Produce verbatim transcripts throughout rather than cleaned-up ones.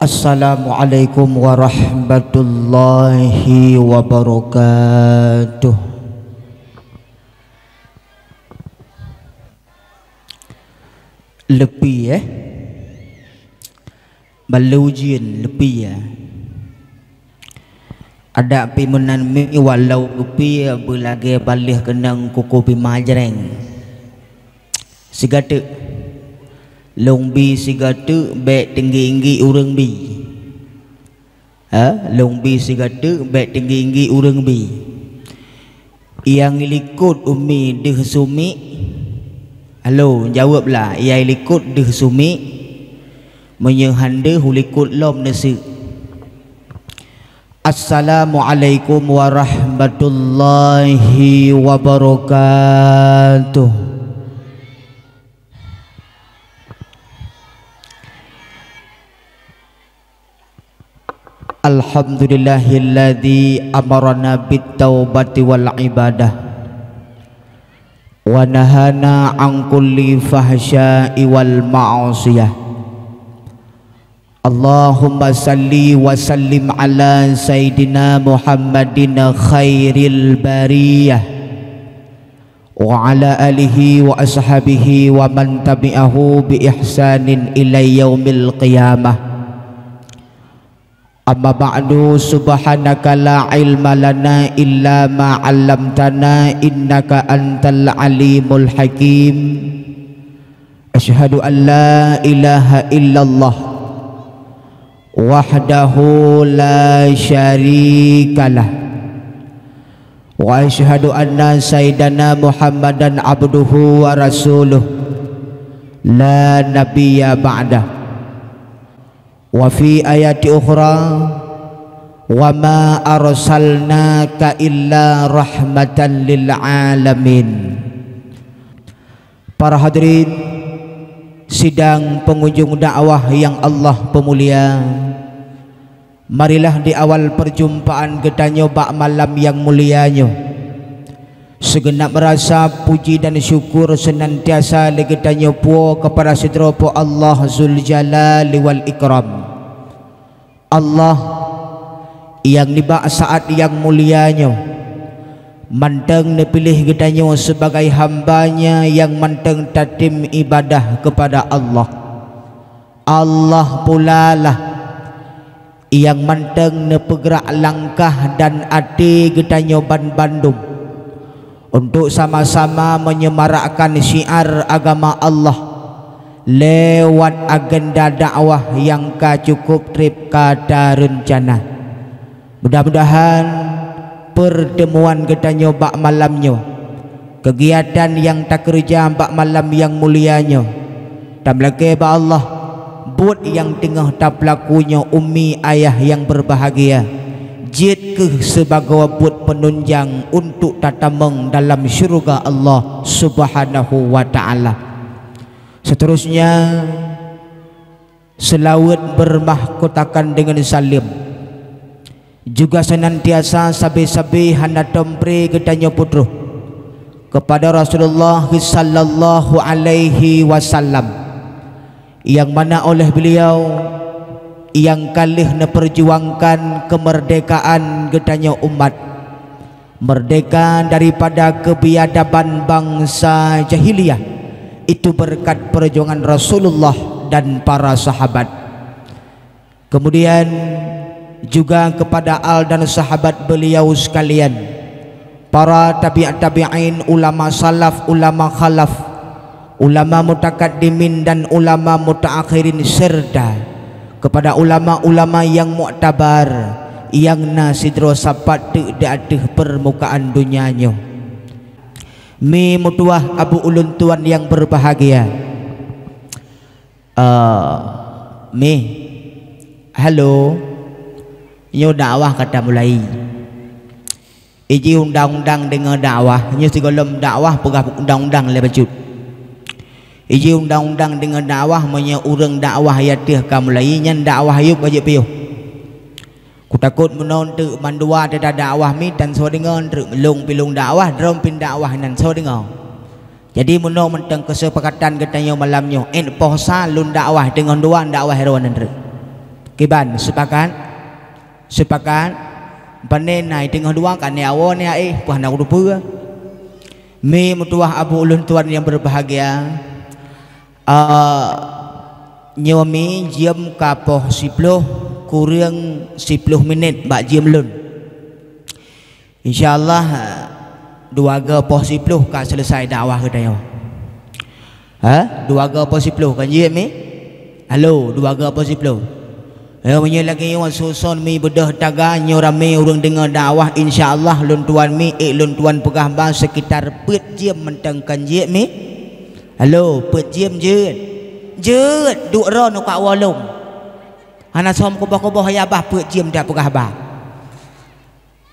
Assalamualaikum warahmatullahi wabarakatuh. Leupie, eh? Balo ujeuen leupie, eh? Adak pih meunan mi, walau leupie beulagée baleueh keunong kuku bima jreng. Sigateuk. Lôn bi sigateuk bék teunggi-inggi ureuëng bi. Ha, lôn bi sigateuk bék teunggi-inggi ureuëng bi. Nyang likot umi deuh sumiek. Halo, jaweueb lah, nyang likot deuh sumiek. Meunyoe han deuh, u likot lom neuseuk. Assalamualaikum warahmatullahi wabarakatuh. Alhamdulillahilladzi amarana bit taubati wal ibadah, wa nahana an kulli fahsya'i wal ma'siyah. Allahumma salli wa sallim ala Sayyidina Muhammadin khairil bariyah, wa ala alihi wa ashabihi wa man tabi'ahu bi ihsanin ila yaumil qiyamah. Amma ba'du, subhanaka la ilma lana illa ma 'allamtana, innaka antal alimul hakim. Asyhadu an la ilaha illallah wahdahu la syarikalah, wa asyhadu anna sayyidana Muhammadan abduhu wa rasuluh, la nabiyya ba'dah. Wa fi ayati ukhra, wa ma arsalnaka illa rahmatan lil alamin. Para hadirin sidang pengunjung dakwah yang Allah peumulia, marilah di awal perjumpaan geutanyoe bak malam yang mulia nyoe, segenap rasa puji dan syukur senantiasa lé geutanyoe puwoe kepada sidroe Po Allah Zuljalali wal Ikram. Allah nyang nibak saat nyang mulia nyoe mantong neupiléh geutanyoe sibagai hamba-Nya nyang mantong tatem ibadah keupada Allah. Allah pulalah nyang mantong neupeugrak langkah dan até geutanyoe banbandum untuk sama-sama menyemarakkan syiar agama Allah lewat agenda dakwah nyang ka cukup treb ka tareuncana. Mudah-mudahan pertemuan geutanyoe bak malam nyoe, keugiatan nyang takeureuja bak malam nyang mulia nyoe, tameulakée bak Allah, buet nyang teungoh tapeulaku nyoe umi ayah nyang beubahgia, jeuet keuh sibagoe buet peununjang untuk tatamong dalam syeuruga Allah Subhanahu wa Ta'ala. Seterusnya, seulaweuet beurmahkotakan deungon saleuem, juga senantiasa sabe-sabe hana tom pré geutanyoe peutroh keupada Rasulullah sallallahu alaihi wasallam, nyang mana oleh beliau nyang ka lheueh neupeurjuangkan keumeurdekaan geutanyoe umat, meurdeka daripada keubiadaban bansa jahiliyah, itu beureukat peurjuangan Rasulullah dan para sahabat. Kemudian juga kepada al dan sahabat beliau sekalian, para tabi' tabi'in, ulama salaf, ulama khalaf, ulama mutakaddimin dan ulama mutaakhirin, serta kepada ulama-ulama nyang muktabar nyang na sidroe sapat teuk di ateueh peurmukaan donya nyoe. Mi meutuwah abu ulôn tuan nyang beubahgia. Eh, mi. Halo. Nyoe dakwah ka tamulai. Iji undang-undang deungoe dakwah, nyoe sigohlom dakwah peugah undang-undang lé bacut. Iji undang-undang deungoe dakwah, meunyoe ureuëng dakwah ateueh ka mulai, nyan dakwah yub ka jeuet piôh. Kutakot meunoe teuk mandua teuda dakwah mi tan soe deungoe teuk, lôn pi lôn dakwah, droe pih dakwah nan soe deungoe. Jadi meunoe mantong keuseupakat geutanyoe malam nyoe, ék poh sa lôn dakwah deungon dua dakwah droe nan teuk. Kiban, sepakat? Sepakat? Pane na teungoh dua ka ni awoe ni aéh, puah na kutupeue. Mi meutuwah abu ulôn tuan nyang berbahagia, eh, nyoe mi jeuem ka poh siploh kureueng siploh minét bak jeuem lôn. Insya Allah, dua go poh siploh ka selesai dakwah geutanyoe. Ha? Dua go poh siploh kan jeuet mi? Halo, dua go poh siploh. Eh, meunyoe lagèe nyoe suson mi beudôh taga nyoe ramé ureueng deungoe dakwah, insya Allah lôn tuan mi, ék lôn tuan peugah ba sekitar peuet jeuem mantong kan jeuet mi? Halo, peuet jeuem jeuet. Jeuet, duek droe neuka wolong. Hana som kuboh-kuboh ya bah peuet jeuem dak peugah ba.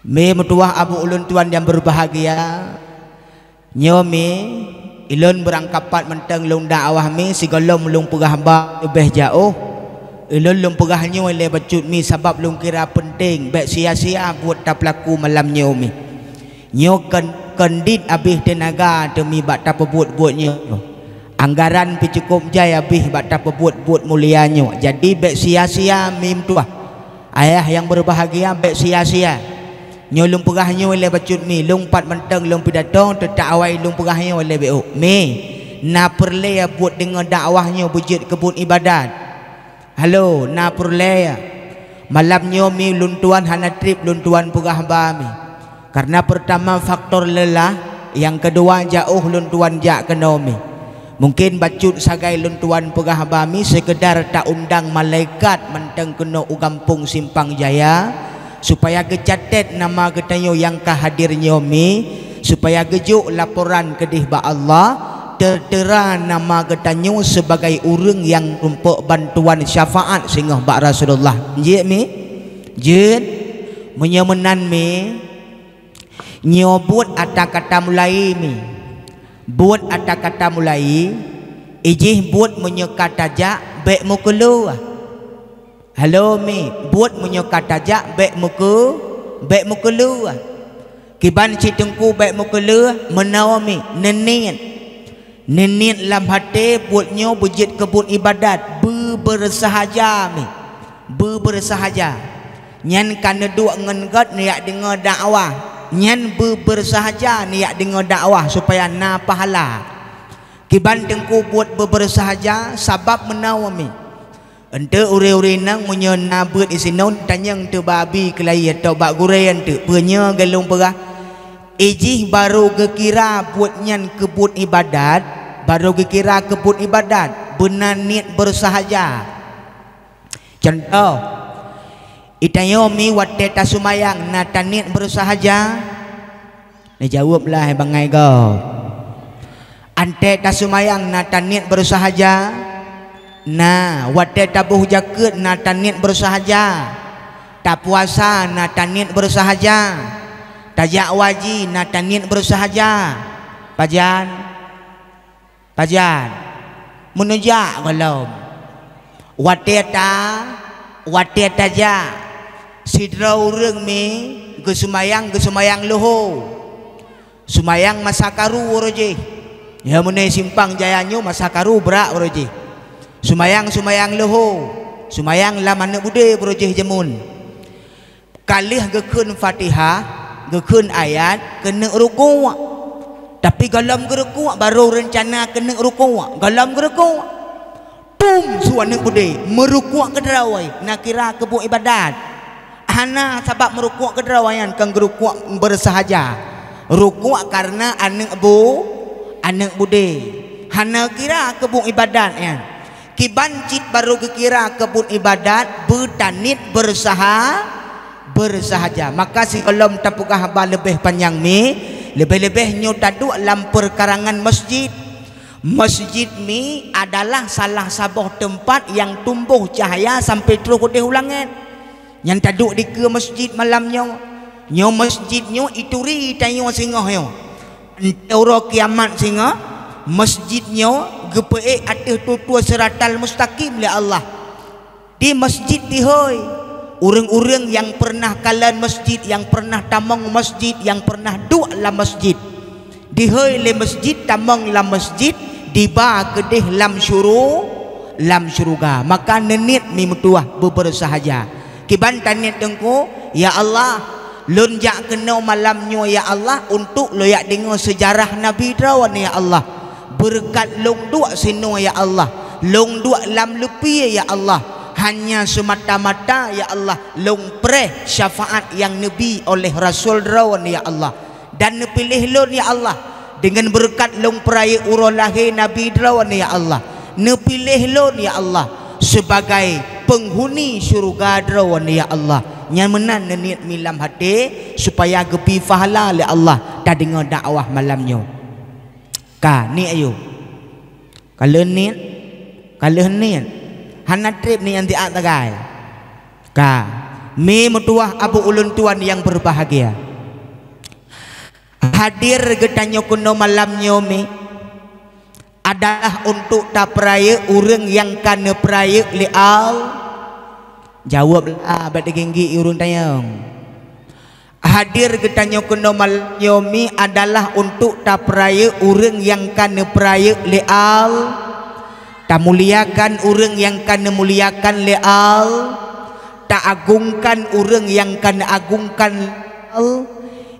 Mi meutuwah abu ulôn tuan nyang berbahagia, nyoe mi, ilôn beurangkapat mantong lôn dakwah mi sigohlom lôn peugah ba leubeh jaoh. Ilôn lôn peugah nyoe lé bacut mi sabab lôn kira peunteng, bèk sia-sia buet tapeulaku malam nyoe mi. Nyoe kon, kon dit abéh teunaga teumi bak tapeubuet buet nyoe. Anggaran pih cukôp jai abéh bak tapeubuet buet mulia nyoe. Jadi bèk sia-sia mi meutuwah. Ayah nyang berbahagia, bèk sia-sia. Nyoe lôn peugah nyoe lé bacut mi, lôn pat mantong lôn pidato, teutak awai lôn peugah nyoe lé B O. Mi, na peureulèe buet deungoe dakwah nyoe beujeuet keu buet ibadat. Halo, na peureulèe. Malam nyoe mi lôn tuan hana trép lôn tuan peugah ba mi. Karena pertama faktor lelah, nyang keudua jaoh lôn tuan jak keunoe mi. Mungken bacut sagai lôn tuan peugah ba mi seukeudar taundang malaikat mantong keunoe u gampông Simpang Jaya, supaya geucatet nama geutanyoe nyang ka hadir nyoe mi, supaya geujok laporan keudeh bak Allah, teuteura nama geutanyoe sibagai ureueng nyang tumpok bantuan syafaat singoh bak Rasulullah. Jeuet mi? Jeuet? Meunyoe meunan mi, nyoe buet ata kata mulai mi. Buet ata kata mulai, ijih buet meunyoe ka tajak bèk meukeuleuh. Halo mi, buet meunyoe ka tajak bèk meukeu-, bèk meukeuleuh. Kiban cit teungku bèk meukeuleuh, meunoe mi, neuniet. Neuniet lam até buet nyoe beujeuet keu buet ibadat, beubeureusahaja mi. Beubeureusahaja. Nyan ka neuduek ngon gèt neujak deungoe dakwah. Nyan beubeureusahaja neujak deungoe dakwah supaya na pahala. Kiban teungku buet beubeureusahaja sabab meunoe mi. Eunteuk ureueng-ureueng inong meunyoe na beuet disinoe tanyong teuk bak abi keulayi atawa bak gurèe eunteuk peue nyoe geulong peugah. Ijih barô geukira buet nyan keu buet ibadat, barô geukira keu buet ibadat, beuna niet beureusahaja. Cuntoh, itanyoe mi watèe tasumayang na taniet beureusahaja? Neujaweueb lah hai bangai gob. Antée tasumayang na taniet beureusahaja? Na. Watée taboh jakeuet na taniet beureusahaja? Tapuasa na taniet beureusahaja? Tajak waji na taniet beureusahaja? Pajan? Pajan? Meunujak gohlom. Watée ta, watée tajak, sidroe ureuëng mi geusumayang, geusumayang leuho. Sumayang masa karu uroe jih. Ya, meunai simpang jaya nyoe masa karu brak uroe jih. Sumayang, sumayang leuho. Sumayang lam aneuëk budé uroe jih jameun. Ka lheueh geukheun Fatihah, geukheun ayat, keuneuk rukuk. Tapi gohlom geurukuk, barô reuncana keuneuk rukuk. Gohlom geurukuk. Pum, su aneuëk budé, meurukuk keudroe, na kira keubuet ibadat. Hana, sabab meurukuk keudroe nyan kon geurukuk beureusahaja. Rukuk kareuna aneuëk bu, aneuëk budé. Hana kira keubuet ibadat nyan. Kiban cit barô geukira keubuet ibadat, beutaniet beureusaha, beureusahaja. Maka sigohlom tapeugah haba leubeh panyang mi, leubeh-leubeh nyoe taduek lam peukarangan masjid. Masjid mi adalah salah saboh teumpat nyang tumbôh cahya sampai troh udeh u langét. Nyan taduek dikeue masjid malam nyoe. Nyoe masjid nyoe ituri tanyoe singoh nyoe. Uroe kiamat singoh, masjid nyoe geupeuék ateueh tutue siratal mustaqim lé Allah. Di masjid tihôi, ureuëng-ureuëng nyang peureunah kalon masjid, nyang peureunah tamong masjid, nyang peureunah duek lam masjid. Dihôi lé masjid, tamong lam masjid, diba keudeh lam syuru-, lam syeuruga. Maka neuniet mi meutuwah beubeureusahaja. Kiban taniet teungku, "Ya Allah, lôn jak keunoe malam nyoe, ya Allah, untuk lôn jak deungoe seujarah Nabi droeneuh, ya Allah. Beureukat lôn duek sinoe, ya Allah, lôn duek lam leupie, ya Allah, hanya seumata-mata, ya Allah, lôn preh syafaat nyang neubi oleh Rasul droeneuh, ya Allah." Dan neupiléh lôn, ya Allah, deungon beureukat lôn peurayeuk uroe lahé Nabi droeneuh, ya Allah. Neupiléh lôn, ya Allah, sebagai peunghuni syeuruga droeneuh, ya Allah. Nyan meunan neuniet mi lam até, supaya geubri pahala lé Allah tadeungoe dakwah malam nyoe. Ka, niet ayue. Ka lheueh niet, ka lheueh niet. Hana treb niet nyang siat sagai. Ka, mi meutuwah abu ulôn tuan nyang beubahgia. Hadir geutanyoe keunoe malam nyoe mi adalah untuk tapeurayeuk ureuëng nyang ka neupeurayeuk lé Allah. Jaweueb lah, bék teuginggi ureuëng tanyong. Hadir geutanyoe keunoe malam nyoe mi adalah untuk tapeurayeuk ureuëng nyang ka neupeurayeuk lé Allah, tamuliakan ureuëng nyang ka neumuliakan lé Allah, taagungkan ureuëng nyang ka neuagungkan lé Allah.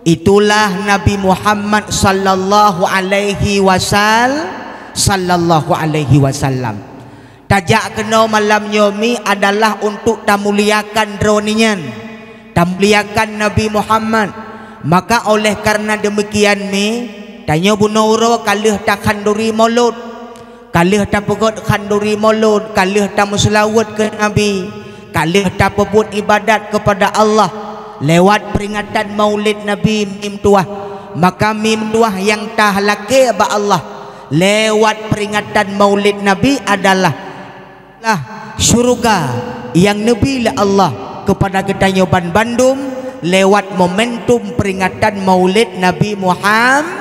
Itulah Nabi Muhammad sallallahu alaihi wasal-, sallallahu alaihi wasallam. Tajak keunoe malam nyoe mi adalah untuk tamuliakan droeneuh nyan, tamuliakan Nabi Muhammad. Maka oleh karena demikian mi, tanyoe bunoe uroe ka lheueh takhanduri Maulud, ka lheueh tapeugét khanduri Maulud, ka lheueh tameuseulaweuet keu Nabi, ka lheueh tapeubuet ibadat keupada Allah lewat peuringatan Maulid Nabi mi meutuwah. Maka mi meutuwah nyang talakée bak Allah lewat peuringatan Maulid Nabi adalah, lah, syeuruga nyang neubi lé Allah keupada geutanyoe banbandum lewat momentum peuringatan Maulid Nabi Muham-,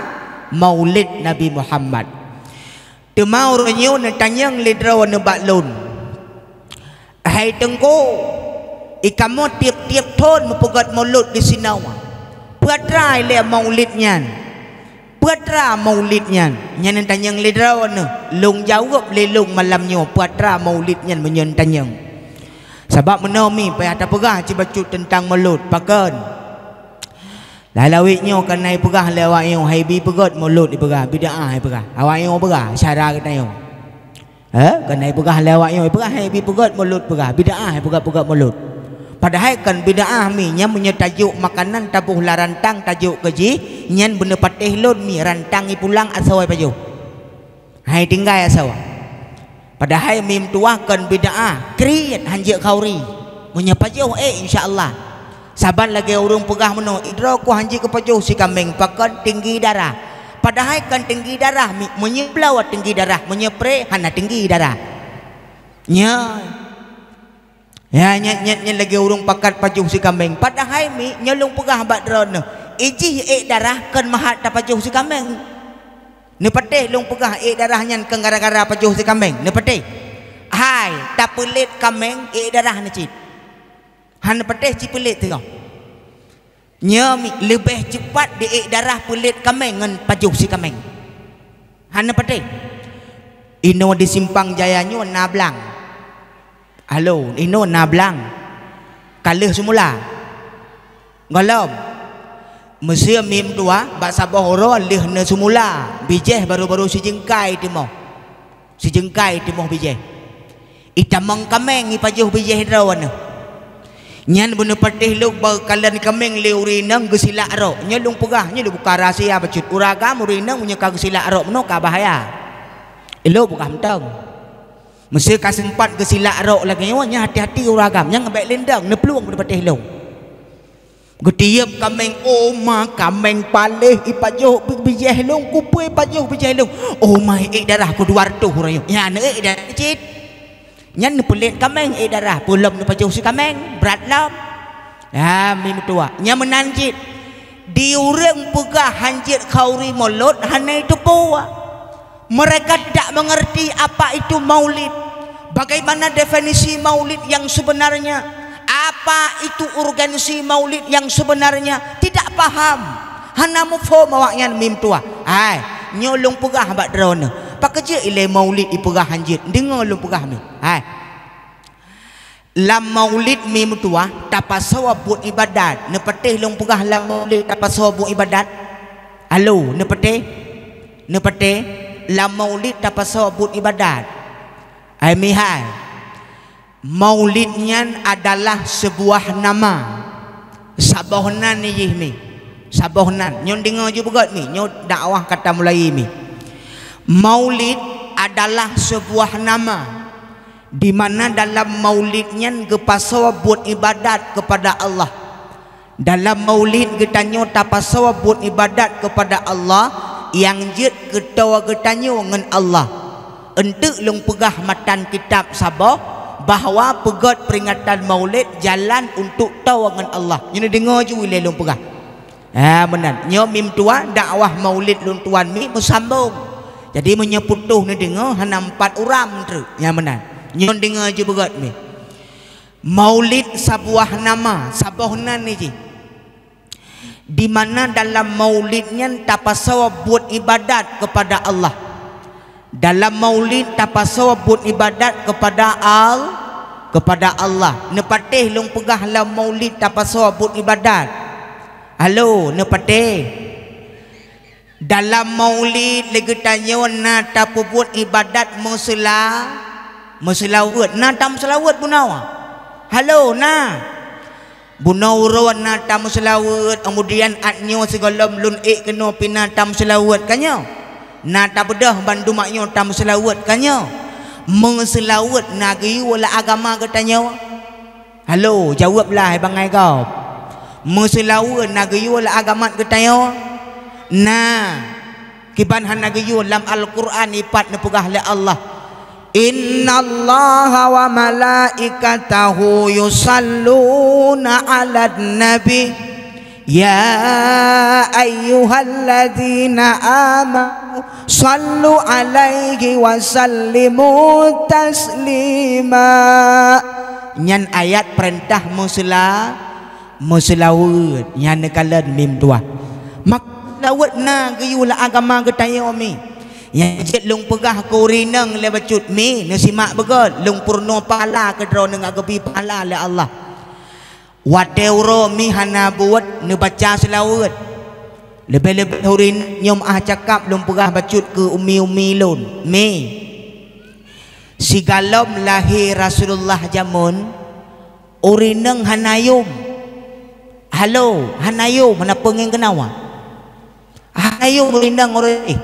Maulid Nabi Muhammad. Teuma uroe nyoe neutanyong lé droeneuh bak lôn, "Hai Teungku, i kamoe tieb-tieb thon meupeugét Maulud disinoe, peue atra ilée Maulid nyan? Peue atra Maulid nyan?" Nyan neutanyong lé droeneuh. Lôn jaweueb lé lôn malam nyoe, peue atra Maulid nyan meunyoe neutanyong. Sabab meunoe mi payah tapeugah sibacut teuntang Maulud, pakon? Lalawét nyoe ka na ipeugah lé awak nyoe, "Hai bi peugét Maulud," ipeugah, "bid'ah," ipeugah. Awak nyoe peugah, syedara geutanyoe. Eh, ka na ipeugah lé awak nyoe, ipeugah, "Hai bi peugét Maulud," peugah, "bid'ah," ipeugah, "peugét Maulud." Padahai kon bid'ah mi, nyan meunyoe tajok makanan taboh lam rantang tajok keu jih, nyan beuneupatéh lôn mi, rantang ipulang asoe pajoh. Hai tinggai asoe. Padahai mi meutuwah kon bid'ah, kriet hanjeuet khauri. Meunyoe pajoh ék, insya Allah. Saban lagée ureuëng peugah meunoe, "Idroe ku hanjeuet keu pajoh sikaméng, pakon tinggi darah." Padahai kon tinggi darah mi, meunyoe bloe tinggi darah, meunyoe pré hana tinggi darah. Nyan. Ya, nyan, nyan, nyan lagée ureuëng pakat pajoh sikaméng. Padahai mi, nyoe lôn peugah bak droeneuh, ijih ék darah kon meuhat tapajoh sikaméng. Neupatéh lôn peugah ék darah nyan kon gara-gara pajoh sikaméng. Neupatéh. Hai, tapeulet kaméng ék darah neuh cit. Hana patéh cipeulet teungoh. Nyoe mi-, leubeh ceupat di ék darah peulet kaméng ngon pajoh sikaméng. Hana patéh. Inoe di Simpang Jaya nyoe na blang. Halo, inoe na blang. Ka lheueh seumula. Gohlom. Meuseu mi meutuwah bak saboh uroe lheueh neuseumula, bijéh baru-baru sijeungkai timoh. Sijeungkai timoh bijéh. Itamong kaméng ipajoh bijéh droeneuh. Nyan beuneupatéh lôn bak kalon kaméng lé ureuëng inong geusilak rok. Nyoe lôn peugah, nyoe lôn buka rahsia bacut. Ureuëng agam ureuëng inong meunyoe ka geusilak rok meunoe ka bahaya. Ilôn peugah mantong. Meuseu ka seumpat geusilak rok lagée nyoe, nyan hati-hati ureuëng agam, nyang bék lindong, neuplueng beuneupatéh lôn. Geutiyeub kaméng, "Oh ma, kaméng paléh ipajoh bijéh lôn, kupeue ipajoh bijéh lôn. Oh ma, ék darah ku dua reutôh uroe nyoe." Nyan ék darah cit. Nyan neupeulet kaméng ék darah, peulom neupajoh sikaméng, brat lom. Ya, mi meutuwah. Nyan meunan cit. Di ureuëng peugah hanjeuet khauri Maulud hana iteupeue. Mereka tidak mengerti apa itu maulid, bagaimana definisi maulid yang sebenarnya, apa itu urgensi maulid yang sebenarnya, tidak paham. Hana muphom awaknyan mi meutuwah. Hai, nyoe lôn peugah bak droeneuh. Pakon jeuet ilée maulid ipeugah hanjeuet? Deungoe lôn peugah mi. Hai. Lam maulid mi meutuwah tapasoe buet ibadat. Neupatéh lôn peugah lam maulid tapasoe buet ibadat? Halo, neupatéh? Neupatéh? Lam maulid tapasoe buet ibadat. Hai mi hai. Maulid nyan adalah seubuah nama. Saboh nan jih mi. Saboh nan. Nyoe deungoe ju beugét mi. Nyoe dakwah ka tamulai mi. Maulid adalah seubuah nama, di mana dalam maulid nyan geupasoe buet ibadat keupada Allah. Dalam maulid geutanyoe tapasoe buet ibadat keupada Allah nyang jeuet keu toe geutanyoe ngon Allah. Eunteuk lôn peugah matan kitab saboh bahwa peugét peuringatan maulid jalan untuk toe ngon Allah. Nyoe deungoe ju ilée lôn peugah. Ha, meunan. Nyoe mi meutuwah dakwah maulid lôn tuan mi meusambong. Jadi meunyoe putôh neudeungoe hana meupat uram treuk. Nyan meunan. Nyoe deungoe ju beugét mi. Maulid sabuah nama, saboh nan jih. Di mana dalam maulid nyan tapasoe buet ibadat keupada Allah. Dalam maulid tapasoe buet ibadat keupada Al-, keupada Allah. Neupatéh lôn peugah lam maulid tapasoe buet ibadat? Halo, neupatéh? Dalam maulid lé geutanyoe na tapeubuet ibadat meuseula-, meuseulaweuet. Na tameuseulaweuet bunoe? Halo, na. Bunoe uroe na tameuseulaweuet, keumudian 'at nyoe sigohlom lôn ék keunoe pih na tameuseulaweuet, ka nyoe? Na tabeudôh bandum 'at nyoe tameuseulaweuet, ka nyoe? Meuseulaweuet na geuyue lam agama geutanyoe? Halo, jaweueb lah, hai bangai gob. Meuseulaweuet na geuyue lam agama geutanyoe? Na. Kiban hana geuyue, lam Al-Qur'an ipat neupeugah lé Allah, "Innallaha wa malaikatahu yusalluna 'alan nabi, ya ayyuhalladzina amanu sallu 'alaihi wa sallimu taslima." Nyan ayat peurintah meuseula-, meuseulaweuet, nyan neukalon mi meutuwah. Maka seulaweuet na geuyue lam agama geutanyoe mi. Nyang jeuet lôn peugah keu ureueng inong lé bacut mi, neusimak beugét, lôn peurunoe pahala keu droeneuh, geubri pahala lé Allah. Watée uroe mi hana buet neubaca seulaweuet. Leubeh-leubeh ureueng inong nyoe meu'ah cakap lôn peugah bacut keu umi-umi lôn, mi. Sigohlom lahé Rasulullah jameun, ureueng inong hana yum. Halo, hana yum, hana peungéng keunawa. Hana yum ureueng inong uroe éh.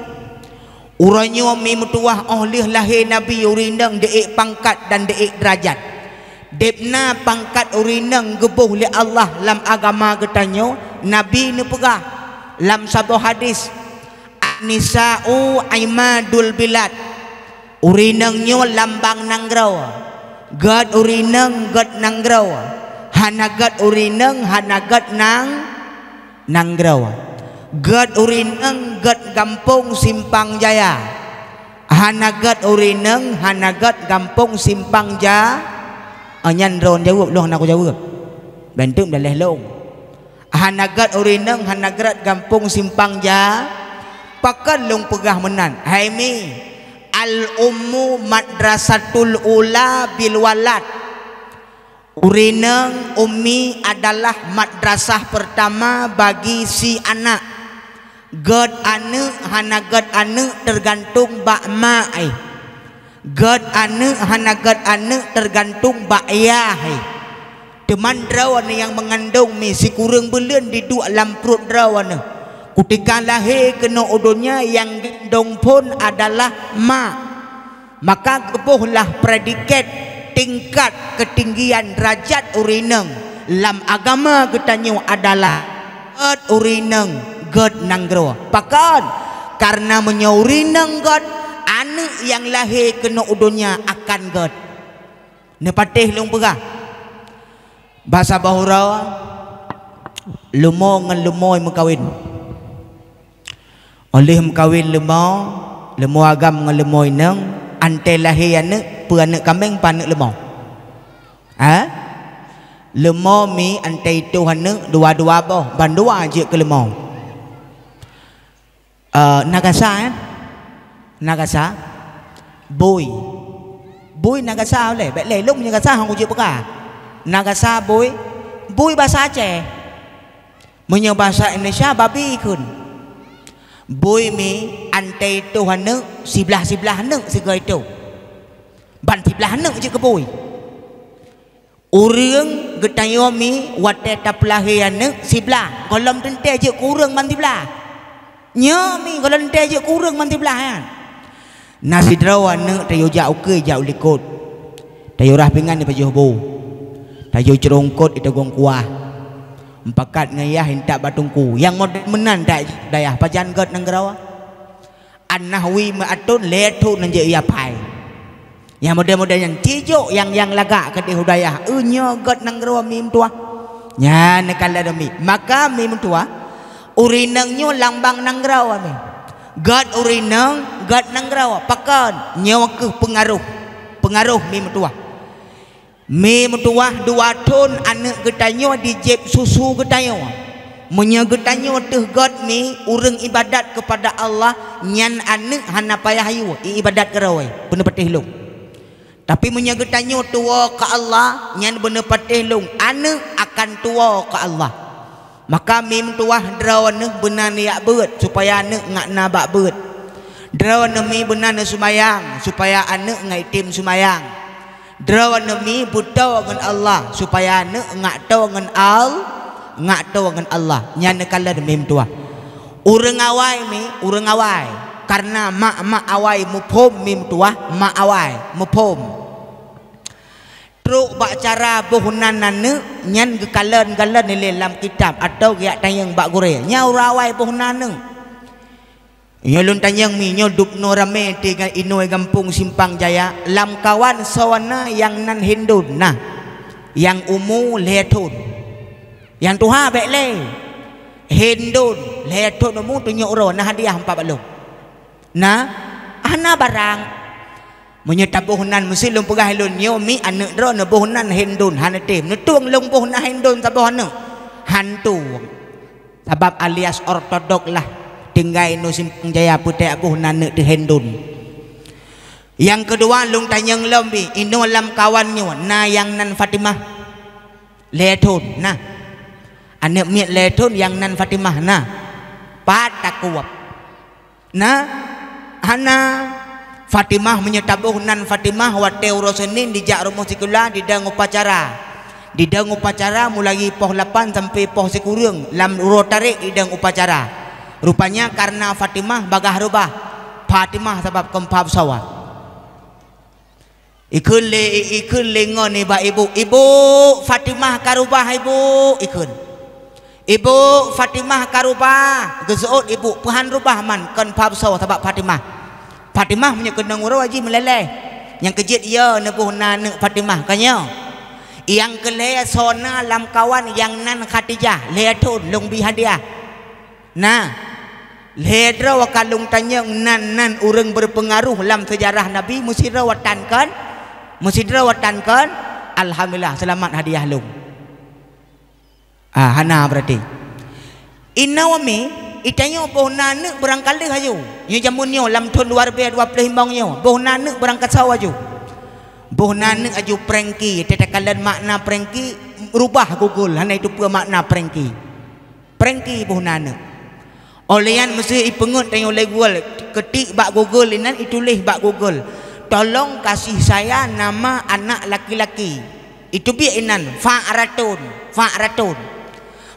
Uroe nyoe mi meutuwah 'oh lheueh lahé Nabi ureueng inong deuék pangkat dan deuék deurajat. Deb na pangkat ureueng inong geuboh lé Allah lam agama geutanyoe, Nabi neupeugah lam saboh hadis, "An-nisa'u imadul bilad." Ureueng inong nyoe lambang nanggroe. Gét ureueng inong gét nanggroe. Hana gét ureueng inong hana gét nang-, nanggroe. Gét ureueng inong gét gampông Simpang Jaya. Hana gét ureueng inong hana gét gampông Simpang Ja-, oh, nyan droen jaweueb, lôn hana kujaweueb. Bantuk daléh lôn. Hana gét ureueng inong, hana gét gampông Simpang Ja-, pakon lôn peugah meunan? Hai mi, al-ummu madrasatul ula bil walad. Ureueng inong, ummi, adalah madrasah peurtama bagi si anak. Gét aneuëk hana gét aneuëk teugantung bak ma, eh. Gét aneuëk hana gét aneuëk teugantung bak yah, eh. Teuma droeneuh nyang meungandong mi sikureueng buleuen diduek lam pruet droeneuh. Kutika lahé keunoe u donya nyang geuindong phon adalah ma. Maka geubohlah predikat tingkat keutinggian deurajat ureueng inong lam agama geutanyoe adalah gét ureueng inong gét nanggroe. Pakon? Kareuna meunyoe ureueng inong gét, aneuëk nyang lahé keunoe u donya akan gét. Neupatéh lôn peugah. Basa bahura leumo ngon leumo meukawen. Óh lheueh meukawen leumo, leumo agam ngon leumo inong, antée lahé aneuëk, peue aneuëk kaméng, peue aneuëk leumo? Ha? Leumo mi antée itoh aneuëk dua-dua boh, bandua jeuet keu leumo. Eh, na gasa, eh? Na gasa, bui. Bui na gasa uleh, bék lé lôn nyang gasa hong ujeuk peugah. Na gasa bui, bui basa Aceh. Meunyoe basa Indonesia babi kheun. Bui mi antei toh aneuk, siblah-siblah aneuk sigoe toh. Ban siblah aneuk jeuet keu bui. Ureuëng geutanyoe mi watée tapeulahé aneuk siblah, gohlom teuntée jeuet keu ureuëng ban siblah. Nyoe mi gohlom teuntée jeuet keu ureuëng ban siblah nyan. Na sidroe aneuk tayue jak ukeue jak u likot. Tayue rhah pingan ipajoh bu. Tayue ceureungkot itagong kuah. Mupakat ngon yah intat bak teungku. Nyang model meunan dak dayah pajan gét nanggroe. An-Nahwi meuaton lhée thon nyang jeuet ia pai. Nyang model-model nyan cijok nyang, nyang lagak keudeh u dayah. Eu nyoe gét nanggroe mi meutuwah. Nyan neukalon mi. Maka mi meutuwah, ureuëng inong nyoe lambang nanggroe mi. Gét ureuëng inong, gét nanggroe. Pakon? Nyoe keuh peungaroh. Peungaroh mi meutuwah. Mi meutuwah dua thon aneuk geutanyoe dijéb susu geutanyoe. Meunyoe geutanyoe teuh gét mi ureuëng ibadat keupada Allah, nyan aneuk hana payah yue ibadat keudroe, beuneupatéh lôn. Tapi meunyoe geutanyoe tuwoe keu Allah, nyan beuneupatéh lôn aneuk akan tuwoe keu Allah. Maka mi meutuwah droeneuh beuna neujak beuet supaya aneuk ngat na bak beuet. Droeneuh mi beuna neuseumayang supaya aneuk ngat item seumayang. Droeneuh mi beutoe ngon Allah supaya aneuk ngat toe ngon Al-, ngat toe ngon Allah. Nyan neukalon mi meutuwah. Ureuëng awai mi, ureuëng awai. Kareuna mak-mak awai muphom mi meutuwah, mak awai muphom. Trok bak cara boh nan aneuk nyan geukalon-kalon ilée lam kitab atawa geujak tanyong bak gurée. Nyan ureuëng awai boh nan aneuk. Nyoe lôn tanyong mi, nyoe dubnoe ramé teuga inoi gampông Simpang Jaya, lamkawan soe na nyang nan Hindun na, nyang umu lhée thon. Nyang tuha bék lé. Hindun lhée thon umu tunyok uroe na hadiah empat balong. Na, hana barang. Meunyoe taboh nan meusi lôn peugah lôn nyoe mi aneuk droeneuh boh nan Hindun hana tem. Neutueng lôn boh nan Hindun saboh aneuk. Hantu. Sabab alias ortodok lah tinggai nu Simpang Jaya peutek boh nan aneuk teuh Hindun. Nyang keudua lôn tanyong lom bi, inoe lam kawan nyoe na nyang nan Fatimah. Lhée thon na. Aneuk miet lhée thon nyang nan Fatimah na. Pat takuab. Na, hana. Fatimah meunyoe taboh nan Fatimah watée uroe Senin dijak rumoh sikula didong upacara. Didong upacara mulai poh lapan sampai poh sikureueng lam uroe tarek didong upacara. Rupanya kareuna Fatimah bagaih reubah. Fatimah sabab keumpa pesawat. Ikheun lé, ikheun lé ngon nibak ibu, "Ibu, Fatimah ka reubah, Ibu," ikheun. "Ibu, Fatimah ka reubah." Geuseuôt ibu, "Peuhan reubah man, kon pha beusoe sabab Fatimah." Fatimah meunyoe keunong uroe jih meuleleh. Nyang keujeuet yo neuboh nan aneuk Fatimah, kon nyo. Nyang keulhée soe na lam kawan nyang nan Khadijah, lhée thon lôn bi hadiah. Na, lhée droe ka lôn tanyong nan-nan ureuëng beurpeungaroh lam seujarah Nabi, meusidroe tan kon? Meusidroe tan kon? Alhamdulillah, seulamat hadiah lôn. Ah, hana beurati. Inoe mi, itanyoe boh nan aneuk beurangkaléh aju. Nyoe jameun nyoe lam thon dua ribée dua ploh limong nyoe, boh nan aneuk beurangkasoe aju. Boh nan aneuk aju prengki, teuka kalon makna prengki, reubah Google, hana iteupeue makna prengki. Prengki boh nan aneuk. Óh lheueh nyan meusé ipeungeut tanyoe lé Google, keutik bak Google inan, ituléh bak Google, "Tolong kasih saya nama anak laki-laki." Iteubiet inan, Fa'ratun, Fa'ratun.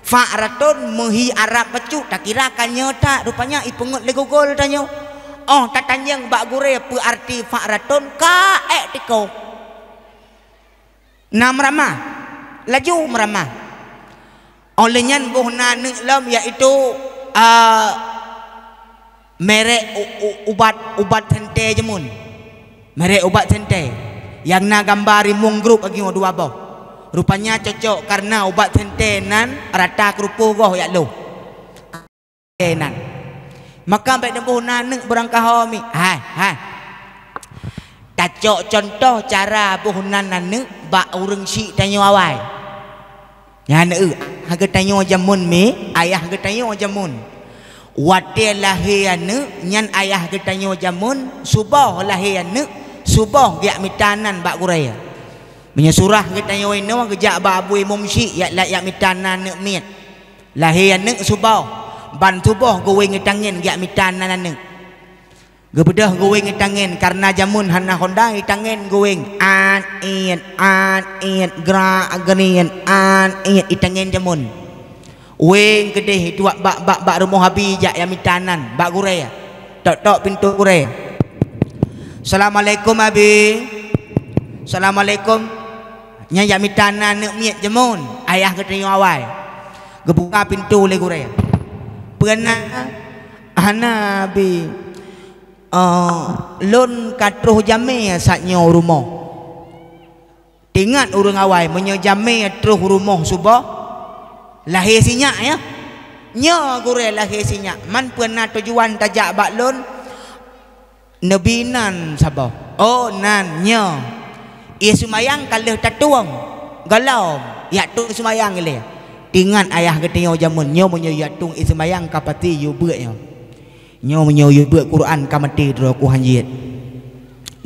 Fa'ratun meuhi Arab bacut, takira ka nyoe that, rupanya ipeungeut lé Google tanyoe. Óh tatanyong bak gurée peue arti Fa'ratun, ka ék tikoh. Na meuramah, laju meuramah. Óh lheueh nyan boh nan aneuk lom, yaitu, a, merek u-, u-, ubat, ubat sente jameun. Merek ubat sente nyang na gamba rimueng grup lagée nyoe dua boh. Rupanya cocok kareuna ubat sente nan rata keurupoh goh jak loh. Nan. Maka bék neuboh nan aneuk beurangkaho mi. Hai, hai. Tacok cuntoh cara boh nan aneuk bak ureuëng syiek tanyoe awai. Nyan eu, ha geutanyoe jameun mi, ayah geutanyoe jameun. Watée lahé aneuëk nyan, ayah geutanyoe jameun, suboh lahé aneuëk, suboh geujak mita nan bak gurée. Meunyoe surah geutanyoe inoe geujak bak Abu Imum Syik, jak, jak mita nan aneuëk miet. Lahé aneuëk suboh, ban suboh geuwéng geutangen geujak mita nan aneuëk. Geubeudôh geuwéng geutangen, kareuna jameun hana honda, geutangen geuwéng, an, iet, an, iet, grak, geunieun, an, iet, geutangen jameun. Wéng keudeh ituak bak, bak, bak rumoh abi jak, jak mita nan bak gurée. Tok-tok pintoe gurée. "Assalamualaikum, Abi." "Assalamualaikum." Nyan jak mita nan aneuëk miet jameun, ayah geutanyoe awai. Geubuka pintoe lé gurée. "Peue na?" "Hana, Abi. Eh, lôn ka troh jamé saát nyoe u rumoh." Teuingat ureuëng awai, meunyoe jamé troh rumoh suboh, lahé sinyak, ya. Nyoe gurée lahé sinyak, man peue na tujuan tajak bak lôn? Neubi nan saboh. Oh, nan nyoe. Ie seumayang ka lheueh tatueng. Gohlom, jak tueng ie seumayang ilée. Teuingat ayah geutanyoe jameun, nyoe meunyoe jak tueng ie seumayang ka pasti yue beuet nyoe. Nyoe meunyoe yue beuet Quran ka maté droe ku hanjeuet.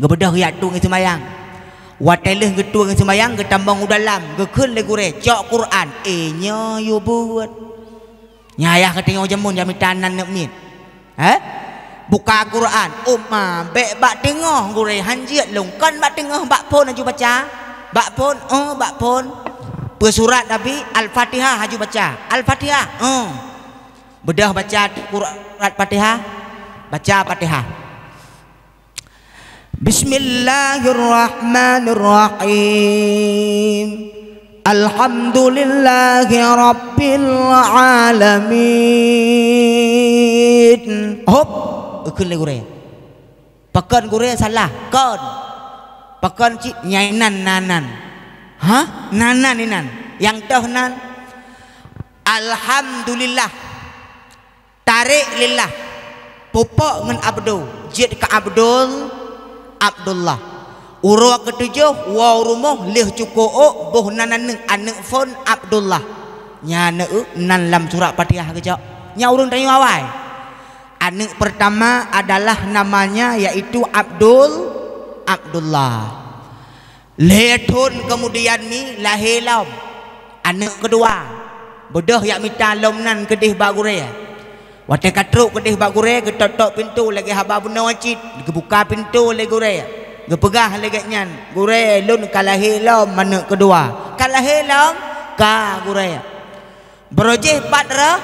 Geubeudôh geujak tueng ie seumayang. Watée lheueh geutueng ie seumayang, geutamong u dalam, geukheun lé gurée, "Cok Quran." "Eh, nyoe yue beuet." Nyan ayah geutanyoe jameun jak mita nan aneuëk miet. Eh? Buka Quran. "Uma, bék bak teungoh gurée, hanjeuet lôn." "Kon bak teungoh, bak phon aju baca." "Bak phon?" "Oh, bak phon." "Peue surat, Abi?" "Al-Fatihah aju baca." "Al-Fatihah?" "Oh." Beudôh baca Quran, Fatihah. Baca Fatihah. "Bismillahirrahmanirrahim. Alhamdulillahi rabbil alamin." Hop, geukheun lé gurée. Pakon gurée salah? Kon. Pakon cit? Nyan inan nan. Hah? Nan nan inan. Nyang toh nan. Alhamdulillah. Tarék lillah. Pupok ngon abdu. Jeuet keu Abdul, Abdullah. Uroe keutujoh, woe u rumoh, lheueh cukôk ôk, boh nan aneuëk, aneuëk phon Abdullah. Nyan aneuëk nan lam surat Fatihah geucok. Nyan ureuëng tanyoe awai. Aneuëk pertama adalah namanya yaitu Abdul, Abdullah. Lhée thon keumudian mi lahé lom aneuëk keudua. Beudôh jak mita lom nan keudeh bak gurée. Watée ka trok keudeh bak gurée, geutok-tok pintoe lagée haba bunoe cit, geubuka pintoe lé gurée. Geupeugah lagée nyan, "Gurée, lôn ka lahé lom aneuëk keudua." "Ka lahé lom?" "Ka, gurée." "Barô jéh pat rôh?"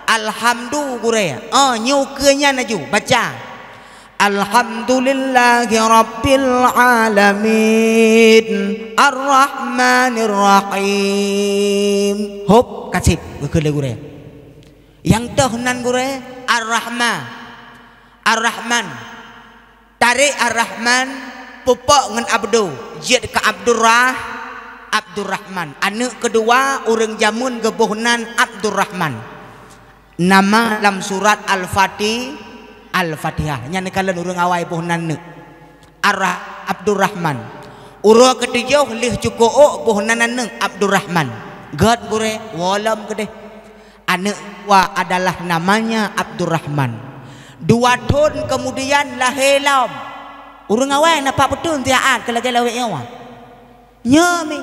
"Alhamdu, gurée." "Oh, nyoe keu nyan aju, baca." "Alhamdulillahi rabbil alamin, arrahmanirrahim." Hop, ka sép, geukheun lé gurée. Nyang toh nan gurée, Ar-Rahma, Ar-Rahman. Tarék Ar-Rahman, pupok ngon abdu, jeuet keu Abdurrah, Abdurrahman. Aneuëk keudua ureuëng jameun geuboh nan Abdurrahman. Nama lam surat Al-Fati-, Al-Fatihah. Nyan kalon ureuëng awai boh nan aneuëk. Ar-Rah-, Abdurrahman. Uroe keutujoh lheueh cukôk ôk boh nan aneuëk Abdurrahman. Gét gurée, woe lom keudeh. Aneuëk dua adalah namanya Abdurrahman. Dua thon keumudian lahé lom. Ureuëng awai na pat peuthon siat keu lagée lawét nyoe. Nyoe mi.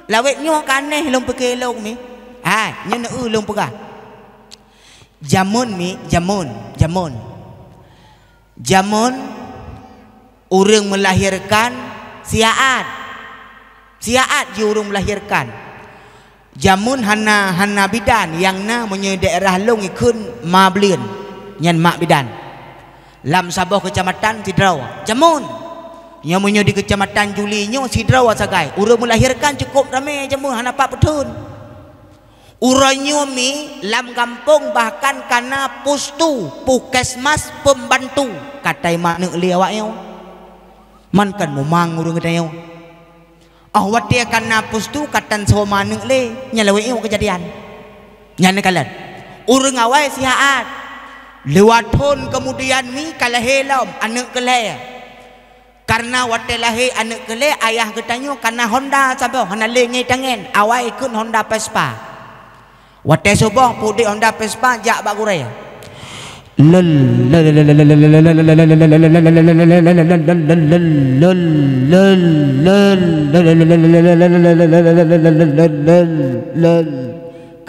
Lawét nyoe ka aneh lôn pike lôn mi. Hai, nyoe neu lôn peugah. Jameun mi, jameun, jameun. Jameun ureuëng meulahirkan siat. Siat jih ureuëng meulahirkan. Jameun hana, hana bidan, nyang na meunyoe daerah lôn ikheun ma bleuen, nyan mak bidan. Lam saboh keucamatan sidroe. Jameun. Nyoe meunyoe di Keucamatan Juli nyoe sidroe sagai. Ureuëng meulahirkan cukôp ramé jameun hana pat peuthon. Uroe nyoe mi lam gampông bahkan kana pustu, puskesmas, pembantu. Katai ma aneuëk lé awak nyoe. Man kan mumang ureuëng geutanyoe. Oh watée kana pustu ka tan soe ma aneuëk lé, nyan lawét nyoe keujadian. Nyan neukalon. Ureuëng awai siat. Dua thon keumudian mi ka lahé lom aneuëk keulhée. Kareuna watée lahé aneuëk keulhée ayah geutanyoe kana Honda saboh hana lé ngieng tangen, awai ikheun Honda Vespa. Watée suboh peuduek Honda Vespa jak bak gurée. Ka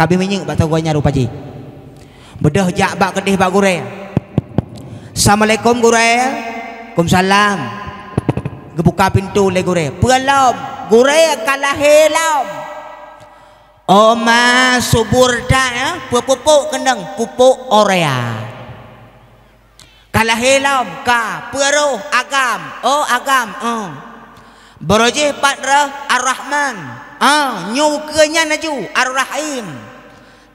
abéh minyeuk bak sagoe nyan rupa jih. Beudôh jak bak keudeh bak gurée. "Assalamualaikum, gurée." "Kumsalam." Geubuka pintoe lé gurée. "Peue lom?" "Gurée, ka lahé lom." "Oh ma, subur that, eh? Peue pupuk keuneuk?" "Pupuk urea." "Ka lahé lom?" "Ka." "Peue roh?" "Agam." "Oh, Agam, eh." "Baroe jih pat roh?" "Ar-Rahman." "Ah, nyoe keu nyan laju, Ar-Rahim."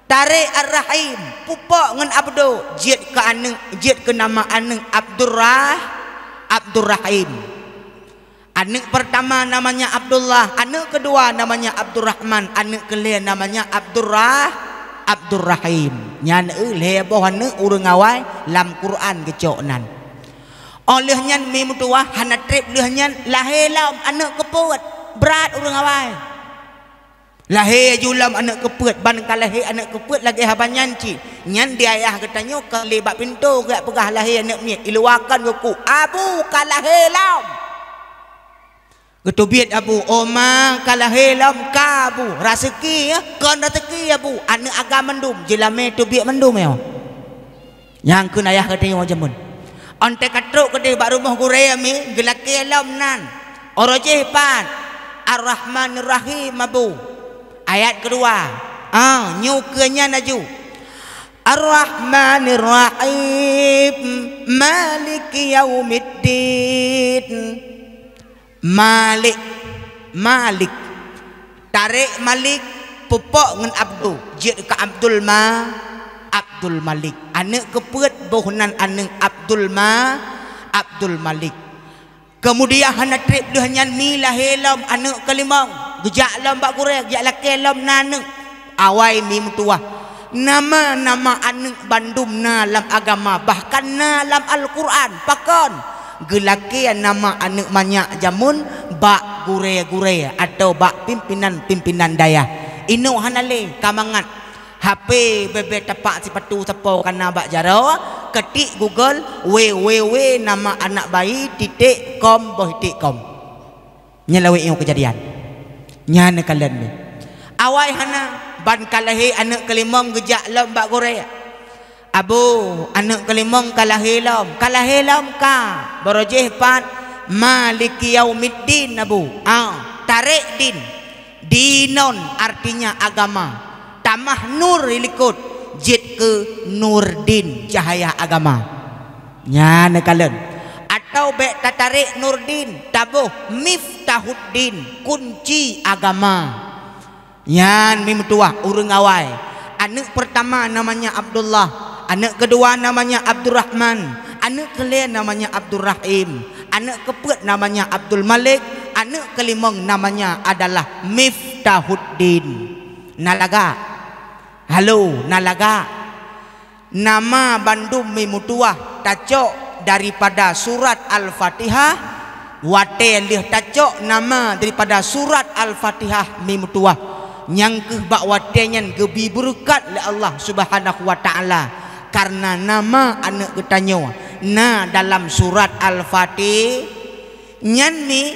Tarek Ar-Rahim, pupok ngon Abdu, jeuet keu aneuk, jeuet keu nama aneuk Abdurrah-, Abdurrahim. Aneuk pertama namanya Abdullah, aneuk kedua namanya Abdurrahman, aneuk keulhèe namanya Abdurrah-, Abdurrahim. Nyan eu lhèe boh aneuk ureueng awai lam Quran geucok nan. Óh lheueh nyan mi meutuwah hana treb lheueh nyan lahé lom aneuk keupeuet, brat ureueng awai. Lahé aju lom aneuk keupeuet, ban ka lahé aneuk keupeuet lagèe haba nyan cit. Nyan di ayah geutanyoe ka lé bak pintoe geujak peugah lahé aneuk miet, iluwa kon geuku, "Abu, ka lahé lom!" Geuteubiet abu, "Oh ma, ka lahé lom?" "Ka, Abu." "Raseuki, ya?" "Kon raseuki, Abu, aneuk agam mandum, jeulamé teubiet mandum, ya." Nyang kheun ayah geutanyoe jameun. Óh lheueh ka trok keudeh bak rumoh gurée mi, geulakée lom nan. Uroe jih pat, Ar-Rahmanir Rahim, Abu. Ayat keudua. Ah, nyoe keu nyan laju. Ar-Rahmanir Rahim, Maliki Yaumiddin. Malik, Malik. Tarek Malik, pupok ngon Abdu, jeuet keu Abdul Ma-, Abdul Malik. Aneuk keupeuet boh nan aneuk Abdul Ma-, Abdul Malik. Keumudian hana treb lheueh nyan mi lahé lom aneuk keulimong, geujak lom bak gurée, geujak lakée lom na aneuk. Awai mi meutuwah. Nama-nama aneuk bandum na lam agama, bahkan na lam Al-Quran. Pakon? Geulakée nama aneuk manyak jameun bak gurée-gurée atawa bak pimpinan-pimpinan dayah. Inoe hana lé, ka mangat. Hapé bèe-bèe tapak sipatu sapo ka na bak jaroe, ketik Google, W W W nama anak bayi titik com boh titik com. Nyan lawét nyoe keujadian. Nyan neukalon nyoe. Awai hana, ban ka lahé aneuk keulimong geujak lom bak gurée. "Abu, aneuk keulimong ka lahé lom." "Ka lahé lom?" "Ka." "Baroe jih pat?" "Maliki Yaumiddin, Abu." Ah, tarek din. Dinon artinya agama. Tamah nur dilikot, jeuet keu Nurdin, cahaya agama. Nyan neukalon. Atau bèk tatarek Nurdin, taboh Miftahuddin, kunci agama. Nyan mi meutuwah ureueng awai. Aneuk pertama namanya Abdullah, aneuk kedua namanya Abdurrahman, aneuk keulhèe namanya Abdurrahim, aneuk keupeuet namanya Abdul Malik, aneuk keulimong namanya adalah Miftahuddin. Na lagak? Halo, na lagak? Nama bandum mi meutuwah tacok daripada surat Al-Fatihah, watée lheueh tacok nama daripada surat Al-Fatihah mi meutuwah. Nyang kheueh bak watée nyan geubri beureukat lé Allah Subhanahu wa Ta'ala, kareuna nama aneuk geutanyoe na dalam surat Al-Fatihah. Nyan mi,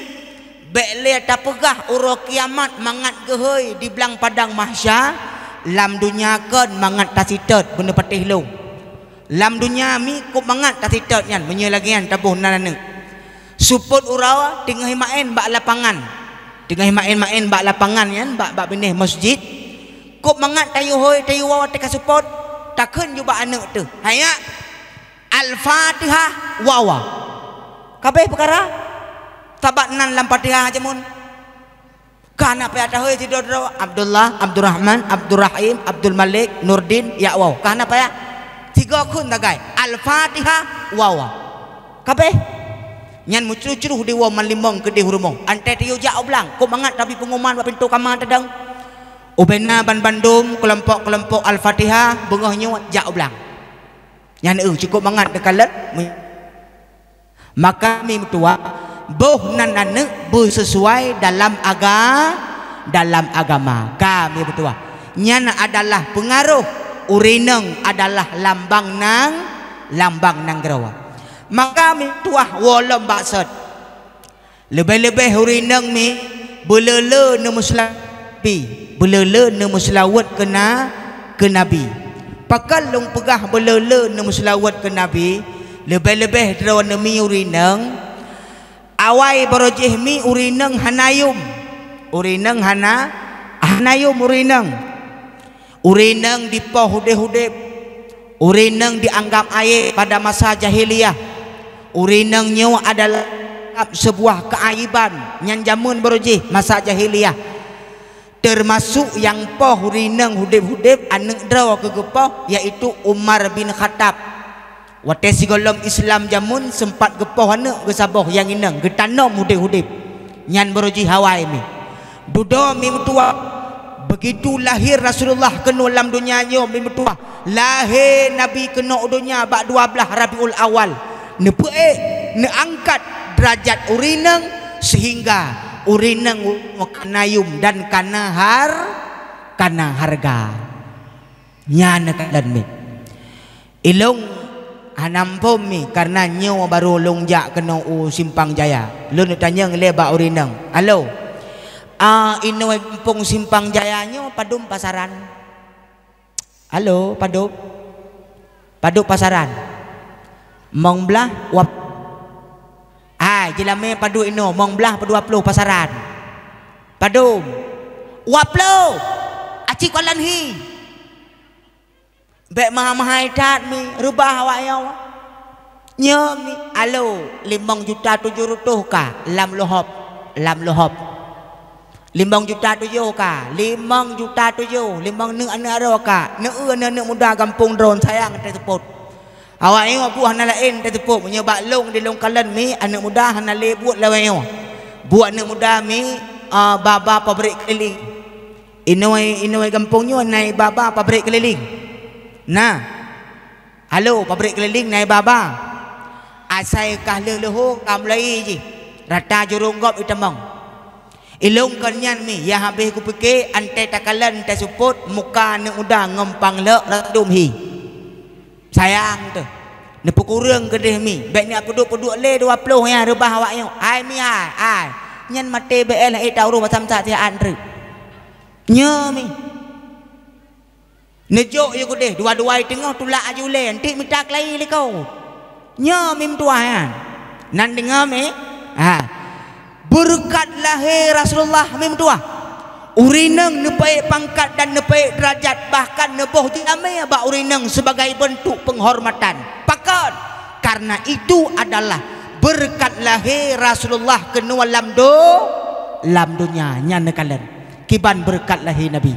bèk lé tapeugah uroe kiamat mangat geuhôi di blang padang mahsya, lam donya kon mangat tasitot beuneupatéh lôn. Lam donya mi kôb mangat tasitot nyan, meunyoe lagée nyan taboh nan aneuk. Seupôt uroe teungoh maén bak lapangan. Teungoh maén-maén bak lapangan nyan, bak, bak binéh masjid. Kôb mangat tayue hôi, tayue woe teuka seupôt, takheun ju bak aneuk teuh, "Haya, Al-Fatihah, woe." Ka abéh peukara, sabab nan lam Fatihah jameun. Ka hana payah tahôi sidroe-droe, Abdullah, Abdurrahman, Abdurrahim, Abdul Malik, Nurdin, jak woe. Ka hana payah. Sigoe kheun sagai, Al-Fatihah, woe. Ka abéh. Nyan meucroh-croh di woe malimong keudeh u rumoh. Anté tayue jak u blang, kôb mangat tabi peunguman bak pintoe kama tadong. Ubena ban bandum keulompok-keulompok Al-Fatihah beungoh nyoe jak u blang. Nyan eu cukôp mangat neukalon. Maka mi meutuwah, boh nan aneuk beusesuai dalam aga-, dalam agama. Ka mi meutuwah. Nyan adalah peungaroh ureueng inong adalah lambang nang-, lambang nanggroe. Maka meutuah woe lom bak sot. Leubeh-leubeh ureueng inong mi beuleu-leu neumeuseulaweuet Nabi, beuleu-leu neumeuseulaweuet keu na-, keu Nabi. Pakon lôn peugah beuleu-leu neumeuseulaweuet keu Nabi, leubeh-leubeh droeneuh mi ureueng inong, awai baroe jih mi ureueng inong hana yum. Ureueng inong hana, hana yum ureueng inong. Ureueng inong dipoh udeb-udeb. Ureueng inong dianggap aéb pada masa jahiliyah. Ureueng inong nyoe adalah seubuah keuaiban nyang jameun baroe jih masa jahiliyah. Teumasok nyang poh ureueng inong udeb-udeb aneuëk droe keu geupoh, yaitu Umar bin Khattab. Watée sigohlom Islam jameun seumpat geupoh aneuëk geuh saboh nyang inong geutanom udeb-udeb. Nyan baroe jih awai mi. Dudoe mi meutuah. Beugitu lahé Rasulullah keunoe lam donya nyoe mi meutuah. Lahé Nabi keunoe u donya bak dua blaih Rabiul Awal. Neupeuék, neuangkat deurajat ureueng inong seuhingga ureueng inong ka na yum dan ka na har-, ka na hareuga. Nyan neukalon mi. Ilôn hana muphom mi, kareuna nyoe barô lôn jak keunoe u Simpang Jaya. Lôn neutanyong lé bak ureueng inong, "Halo, a, inoe gampông Simpang Jaya nyoe padum pasaran?" "Halo, padum? Padum pasaran?" "Mong blaih wap-, ai, jeulamé padum inoe, mong blaih padum ploh pasaran." "Padum?" "Wap ploh. Aci kalon hi." Bék meuhai-meuhai that mi, reubah awak nyoe. Nyoe mi, halo, limong juta tujoh reutôh ka lam lohop, lam lohop. Limong juta tujoh ka, limong juta tujoh, limong neuk aneuëk droe ka, neu-eu aneuëk-aneuëk muda gampông droe sayang teuseupôt. Awak nyoe buet hana laén teuseupôt, meunyoe bak lôn di lôn kalon mi, aneuëk muda hana lé buet lawée nyoe. Buet aneuëk muda mi, a, ba-ba pabrik keliling. Inoe, inoe gampông nyoe na ié ba-ba pabrik keliling. Na. Halo, pabrik keliling na ié ba-ba. Asai kah lheueh leuho ka mulai jih. Rata jurông gob itamong. Ilôn kon nyan mi, nyang habéh kupike, antée takalon, antée seupôt, muka aneuëk muda ngon pang lhok rot dum hi. Sayang teuh. Neupeukureueng keudeh mi. Bék nyak peuduek-peuduek lé dua ploh nyan reubah awak nyoe. Ai mi ai, ai. Nyan maté B L ék ta uroe basam sak siat treuk. Nyoe mi. Neujok yue keudeh, dua-dua i teungoh tulak aju lé, entik mita keulayi likot. Nyoe mi meutuah nyan. Nan deungoe mi? Ha. Beureukat lahé Rasulullah mi meutuah. Ureueng inong neupeuék pangkat dan neupeuék deurajat, bahkan neuboh jeulamé bak ureueng inong sibagai beuntuk peunghormatan. Pakon? Karena itu adalah beureukat lahé Rasulullah keunoe lam do-, lam donya. Nyan neukalon kiban beureukat lahé Nabi.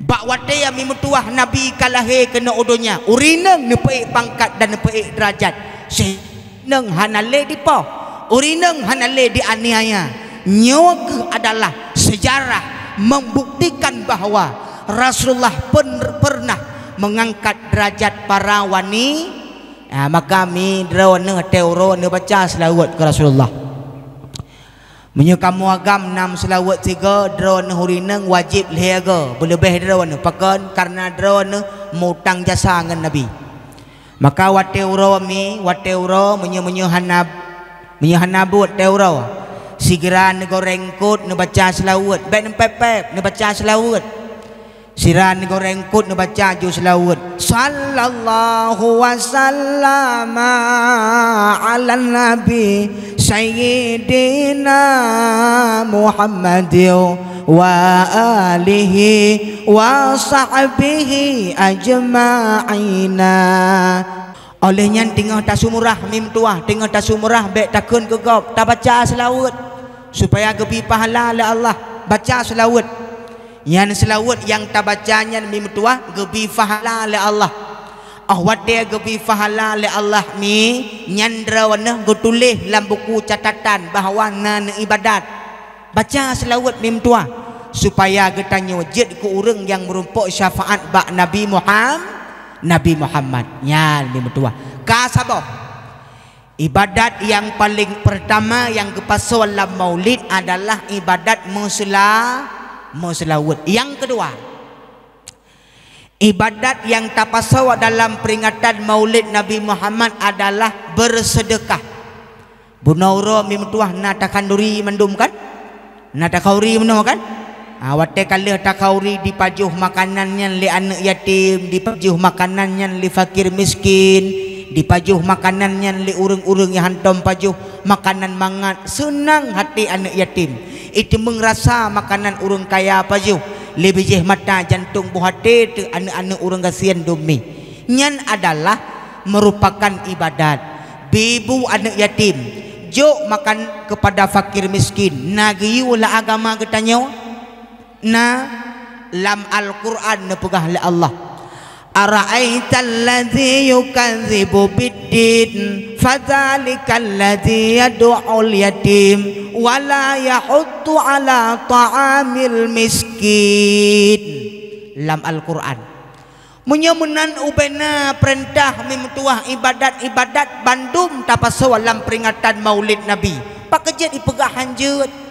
Bak watée nyang mi meutuah Nabi ka lahé keunoe u donya, ureueng inong neupeuék pangkat dan neupeuék deurajat, seuhingga ureueng inong hana lé dipoh, ureueng inong hana lé dianiaya. Nyoe kheueh adalah seujarah membuktikan bahwa Rasulullah pen-, pernah mengangkat derajat para wani-, ah, maka mi droeneuh teuh uroe neubaca seulaweuet keu Rasulullah. Meunyoe kamoe agam na meuseulaweuet sigoe, droeneuh ureueng inong wajéb lhée goe, beuleubeh droeneuh. Pakon? Kareuna droeneuh meu-utang jasa ngon Nabi. Maka watée uroe mi, watée uroe, meunyoe, meunyoe hana, meunyoe hana buet teuh uroe, sigeura neugoreng eungkôt neubaca seulaweuet, bék neupép-pép, neubaca seulaweuet. Sira neugoreng eungkôt neubaca ju seulaweuet, "Sallallahu wasallama 'alan nabi sayyidina Muhammadin wa alihi wa sahbihi ajma'ina." Óh lheueh nyan teungoh tasu murah mi meutuah, teungoh tasu murah bék takheun keu gob, tabaca seulaweuet, supaya geubri pahala lé Allah. Baca seulaweuet. Nyan seulaweuet nyang tabaca nyan mi meutuah geubri pahala lé Allah. Óh watée geubri pahala lé Allah mi, nyan droeneuh geutuléh lam buku catatan bahwa na neuibadat. Baca seulaweuet mi meutuah, supaya geutanyoe jeuet keu ureueng nyang meurumpok syafaat bak Nabi Muham-, Nabi Muhammad. Nyan mi meutuah. Ka saboh. Ibadat nyang paleng peurtama nyang geupasoe lam Maulid adalah ibadat meuseula-, meuseulaweuet. Nyang keudua, Ibadat nyang tapasoe dalam peuringatan Maulid Nabi Muhammad adalah beureuseudekah. Bunoe uroe mi meutuwah na takhanduri mandum kan? Na takhanduri meunoe kan? Ha, watée ka lheueh takhanduri dipajoh makanan nyan lé aneuëk yatim, dipajoh makanan nyan lé fakir miskin, dipajoh makanan nyan lé ureuëng-ureuëng nyang hántom pajoh makanan mangat, seunang haté aneuëk yatim. Iteumeung rasa makanan ureuëng kaya pajoh, lé bijéh mata jantong boh até teuh aneuëk-aneuëk ureuëng gasien dum mi. Nyan adalah meurupakan ibadat. Bi bu aneuëk yatim, jok makan keupada fakir miskin, na geuyue lam agama geutanyoe? Na, lam Al-Qur'an neupeugah lé Allah, "Ara'aital ladzi yukadzibu biddin, fadzalikal ladzi yad'ul yatim, wa la yahuddu ala ta'amil miskin." Lam Al-Qur'an. Meunyoe meunan ubena peurintah mi meutuwah ibadat-ibadat bandum tapasoe lam peuringatan Maulid Nabi, pakon jeuet ipeugah hanjeuet?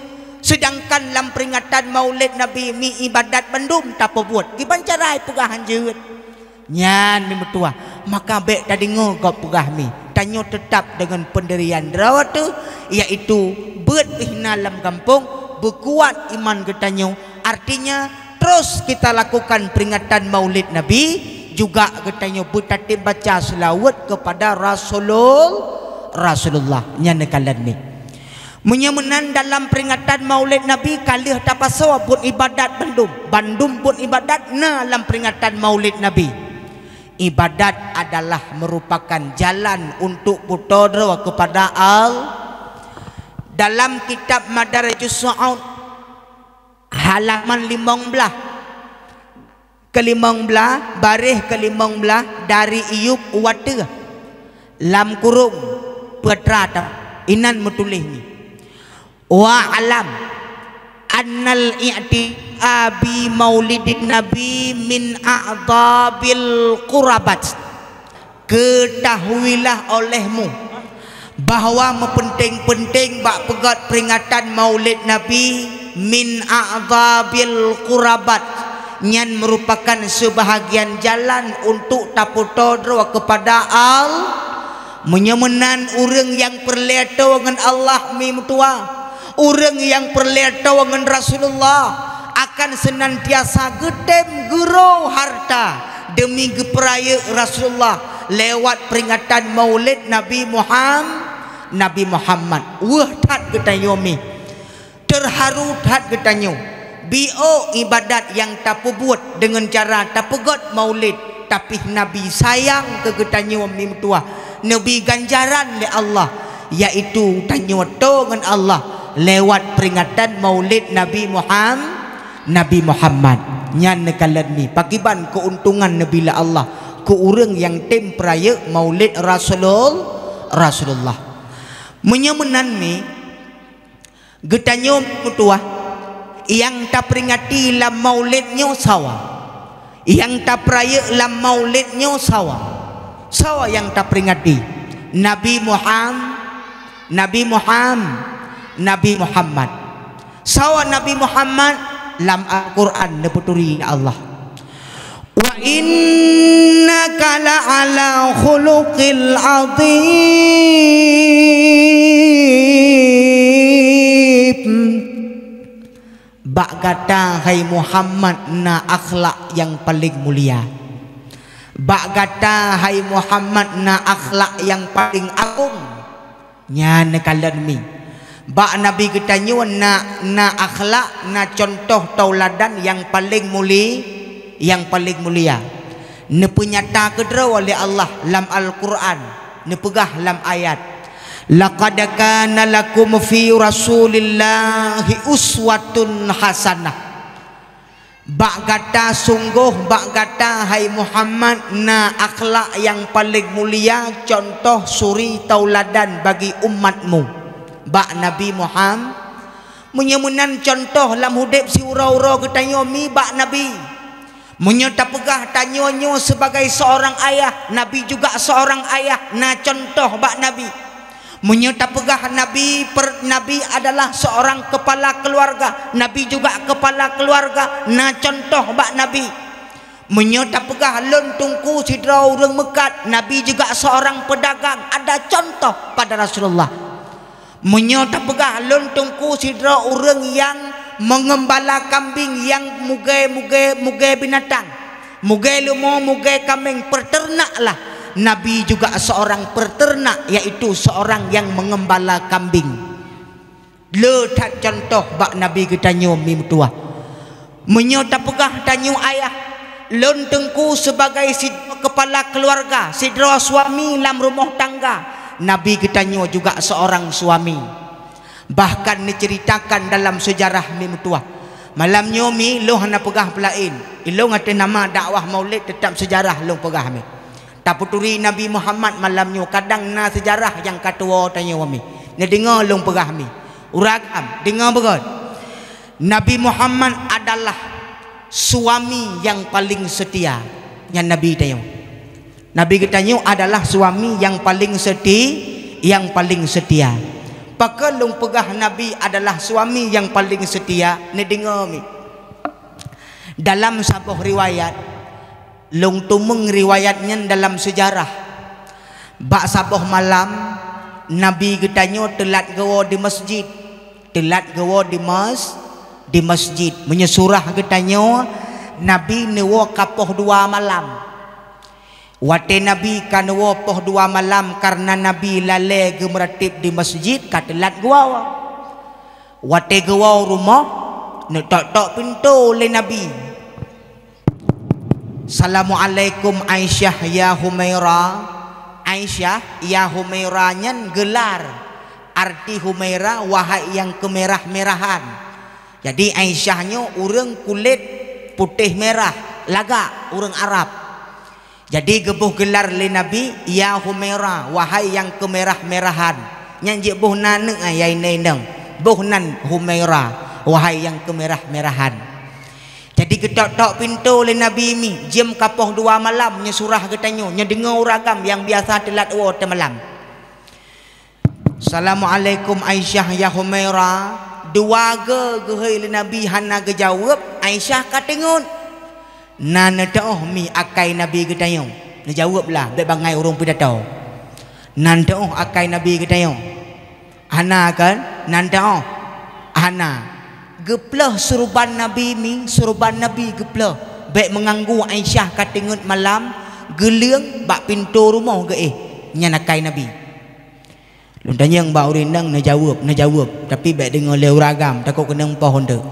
Seudangkan lam peuringatan Maulid Nabi mi ibadat bandum tapeubuet, kiban cara ipeugah hanjeuet? Nyan mi meutuwah, maka bék tadeungoe gob peugah mi. Tanyoe teutap deungon peundirian droe teuh, yaitu beuet pih na lam gampông, beukuat iman geutanyoe. Artinya, terus kita lakukan peringatan Maulid Nabi, juga geutanyoe beutatem baca seulaweuet keupada Rasulul-, Rasulullah. Nyan neukalon mi. Meunyoe meunan dalam peringatan Maulid Nabi ka lheueh tapasoe buet ibadat bandum. Bandum buet ibadat na lam peringatan Maulid Nabi. Ibadat adalah meurupakan jalan untuk peutoe droe keupada Al-, dalam kitab Madarijus Su'ud, halaman limong blaih, keulimong blaih, baréh keulimong blaih dari iyup u ateueh, lam kurong, peutra tam, inan meutuléh nyoe, "Wa'lam annal i'tiqa bi maulidin nabi min a'dhabil qurabat." Keutahuilah olehmu bahwa meupeunténg-peunténg bak peugét peuringatan Maulid Nabi min a'dhabil qurabat, nyan meurupakan seubahagian jalan untuk tapeutoe droe keupada Al-, meunyoe meunan ureuëng nyang peureulée toe ngon Allah mi meutuwah, ureuëng nyang peureulée toe ngon Rasulullah akan seunantiasa geutem geuro harta deumi geupeurayeuk Rasulullah lewat peuringatan Maulid Nabi Muham-, Nabi Muhammad. Weueh that geutanyoe mi, teuharu that geutanyoe. Biôh ibadat nyang tapeubuet deungon cara tapeugét Maulid, tapi Nabi sayang keu geutanyoe mi meutuwah, neubi ganjaran lé Allah, yaitu tanyoe toe ngon Allah lewat peuringatan Maulid Nabi Muham-, Nabi Muhammad. Nyan neukalon mi, pakriban keuntungan neubi lé Allah keu ureuëng nyang tem peurayeuk Maulid Rasulul-, Rasulullah. Meunyoe meunan mi, geutanyoe meutuwah, nyang tapeuringati lam Maulid nyoe sawa. Nyang tapeurayeuk lam Maulid nyoe sawa. Sawa nyang tapeuringati? Nabi Muham-, Nabi Muham-, Nabi Muhammad. Sawa Nabi Muhammad? Lam Al-Qur'an neupeuturi lé Allah, "Wa innaka la'ala khuluqil azim." Bak gata, hai Muhammad, na akhlak nyang paleng mulia. Bak gata, hai Muhammad, na akhlak nyang paleng agong. Nyan neukalon mi. Bak Nabi geutanyoe na, na akhlak, na cuntoh tauladan nyang paleng muli-, nyang paleng mulia. Neupeunyata keudroe lé Allah lam Al-Qur'an, neupeugah lam ayat, "Laqad kana lakum fi Rasulillahi uswatun hasanah." Bak gata, sunggoh bak gata, hai Muhammad, na akhlak nyang paleng mulia, cuntoh suri tauladan bagi umatmu. Bak Nabi Muham-, meunyoe meunan cuntoh lam udeb siuroe-uroe geutanyoe mi bak Nabi. Meunyoe tapeugah tanyoe nyoe sibagai seurang ayah, Nabi juga seurang ayah, na cuntoh bak Nabi. Meunyoe tapeugah Nabi per-, Nabi adalah seurang keupala keuluwarga, Nabi juga keupala keuluwarga, na cuntoh bak Nabi. Meunyoe tapeugah lôn teungku sidroe ureuëng meukat, Nabi juga seorang pedagang, ada contoh pada Rasulullah. Meunyoe tapeugah lôn teungku sidroe ureuëng nyang mengembala kambing, nyang mugée-mugée, mugée binatang, mugée leumo, mugée kaméng, peternak lah. Nabi juga seorang peternak, yaitu seorang yang mengembala kambing. Le that contoh bak Nabi geutanyoe mi meutuwah. Meunyoe tapeugah tanyoe ayah, lôn teungku sebagai sidroe kepala keluarga, sidroe suami lam rumoh tangga, Nabi geutanyoe juga seorang suami. Bahkan diceritakan dalam sejarah mi meutuwah. Malam nyoe mi lôn hana peugah peulaén, ilôn ateueh nama dakwah maulid, tetap sejarah lôn peugah mi. Tapeuturi Nabi Muhammad malam nyoe, kadang na sejarah nyang ka tuwoe tanyoe mi. Neudeungoe lôn peugah mi. Ureuëng agam, deungoe beugét. Nabi Muhammad adalah suami yang paling setia. Nyan Nabi tanyoe. Nabi geutanyoe adalah suami yang paling seti-, yang paling setia. Pakon lôn peugah Nabi adalah suami yang paling setia? Neudeungoe mi. Dalam saboh riwayat, lôn teumeung riwayat nyan dalam sejarah. Bak saboh malam, Nabi geutanyoe teulat geuwoe di masjid. Teulat geuwoe di mas-, di masjid. Meunyoe surah geutanyoe, Nabi neuwoe ka poh dua malam. Watée Nabi ka neuwoe poh dua malam, kareuna Nabi lalée geumeuratéb di masjid, ka teulat geuwoe. Watée geuwoe u rumoh, neutok-tok pintoe lé Nabi. "Assalamualaikum Aisyah ya Humaira." Aisyah ya Humaira nyan geular. Arti Humaira, wahai nyang keumeurah-meurahan. Jadi Aisyah nyoe ureuëng kulét putéh meurah, lagak ureuëng Arab. Jadi geuboh geular lé Nabi, "Ya Humaira, wahai nyang keumeurah-meurahan." Nyan jeuet boh nan neuk, ah, ya inong-inong. Boh nan Humaira, wahai nyang keumeurah-meurahan. Jadi geutok-tok pintoe lé Nabi mi, jeuem ka poh dua malam, nyoe surah geutanyoe, nyoe deungoe ureuëng agam nyang biasa teulat woe teumalam. "Assalamualaikum Aisyah ya Humaira." Dua go geuhôi lé Nabi hana geujaweueb, Aisyah ka teungeut. "Na neutuoh mi akai Nabi geutanyoe?" Neujaweueb lah, bék bangai ureuëng pidato. "Na neutuoh akai Nabi geutanyoe?" Hana kan? "Na neutuoh?" Hana. Geuplôh surban Nabi mi, surban Nabi geuplôh. Bék meunganggu Aisyah ka teungeut malam, geuleueng bak pintoe rumoh geuéh. Nyan akai Nabi. Lôn tanyong bak ureuëng inong, neujaweueb, neujaweueb, tapi bék deungoe lé ureuëng agam, takot keunong poh eunteuk.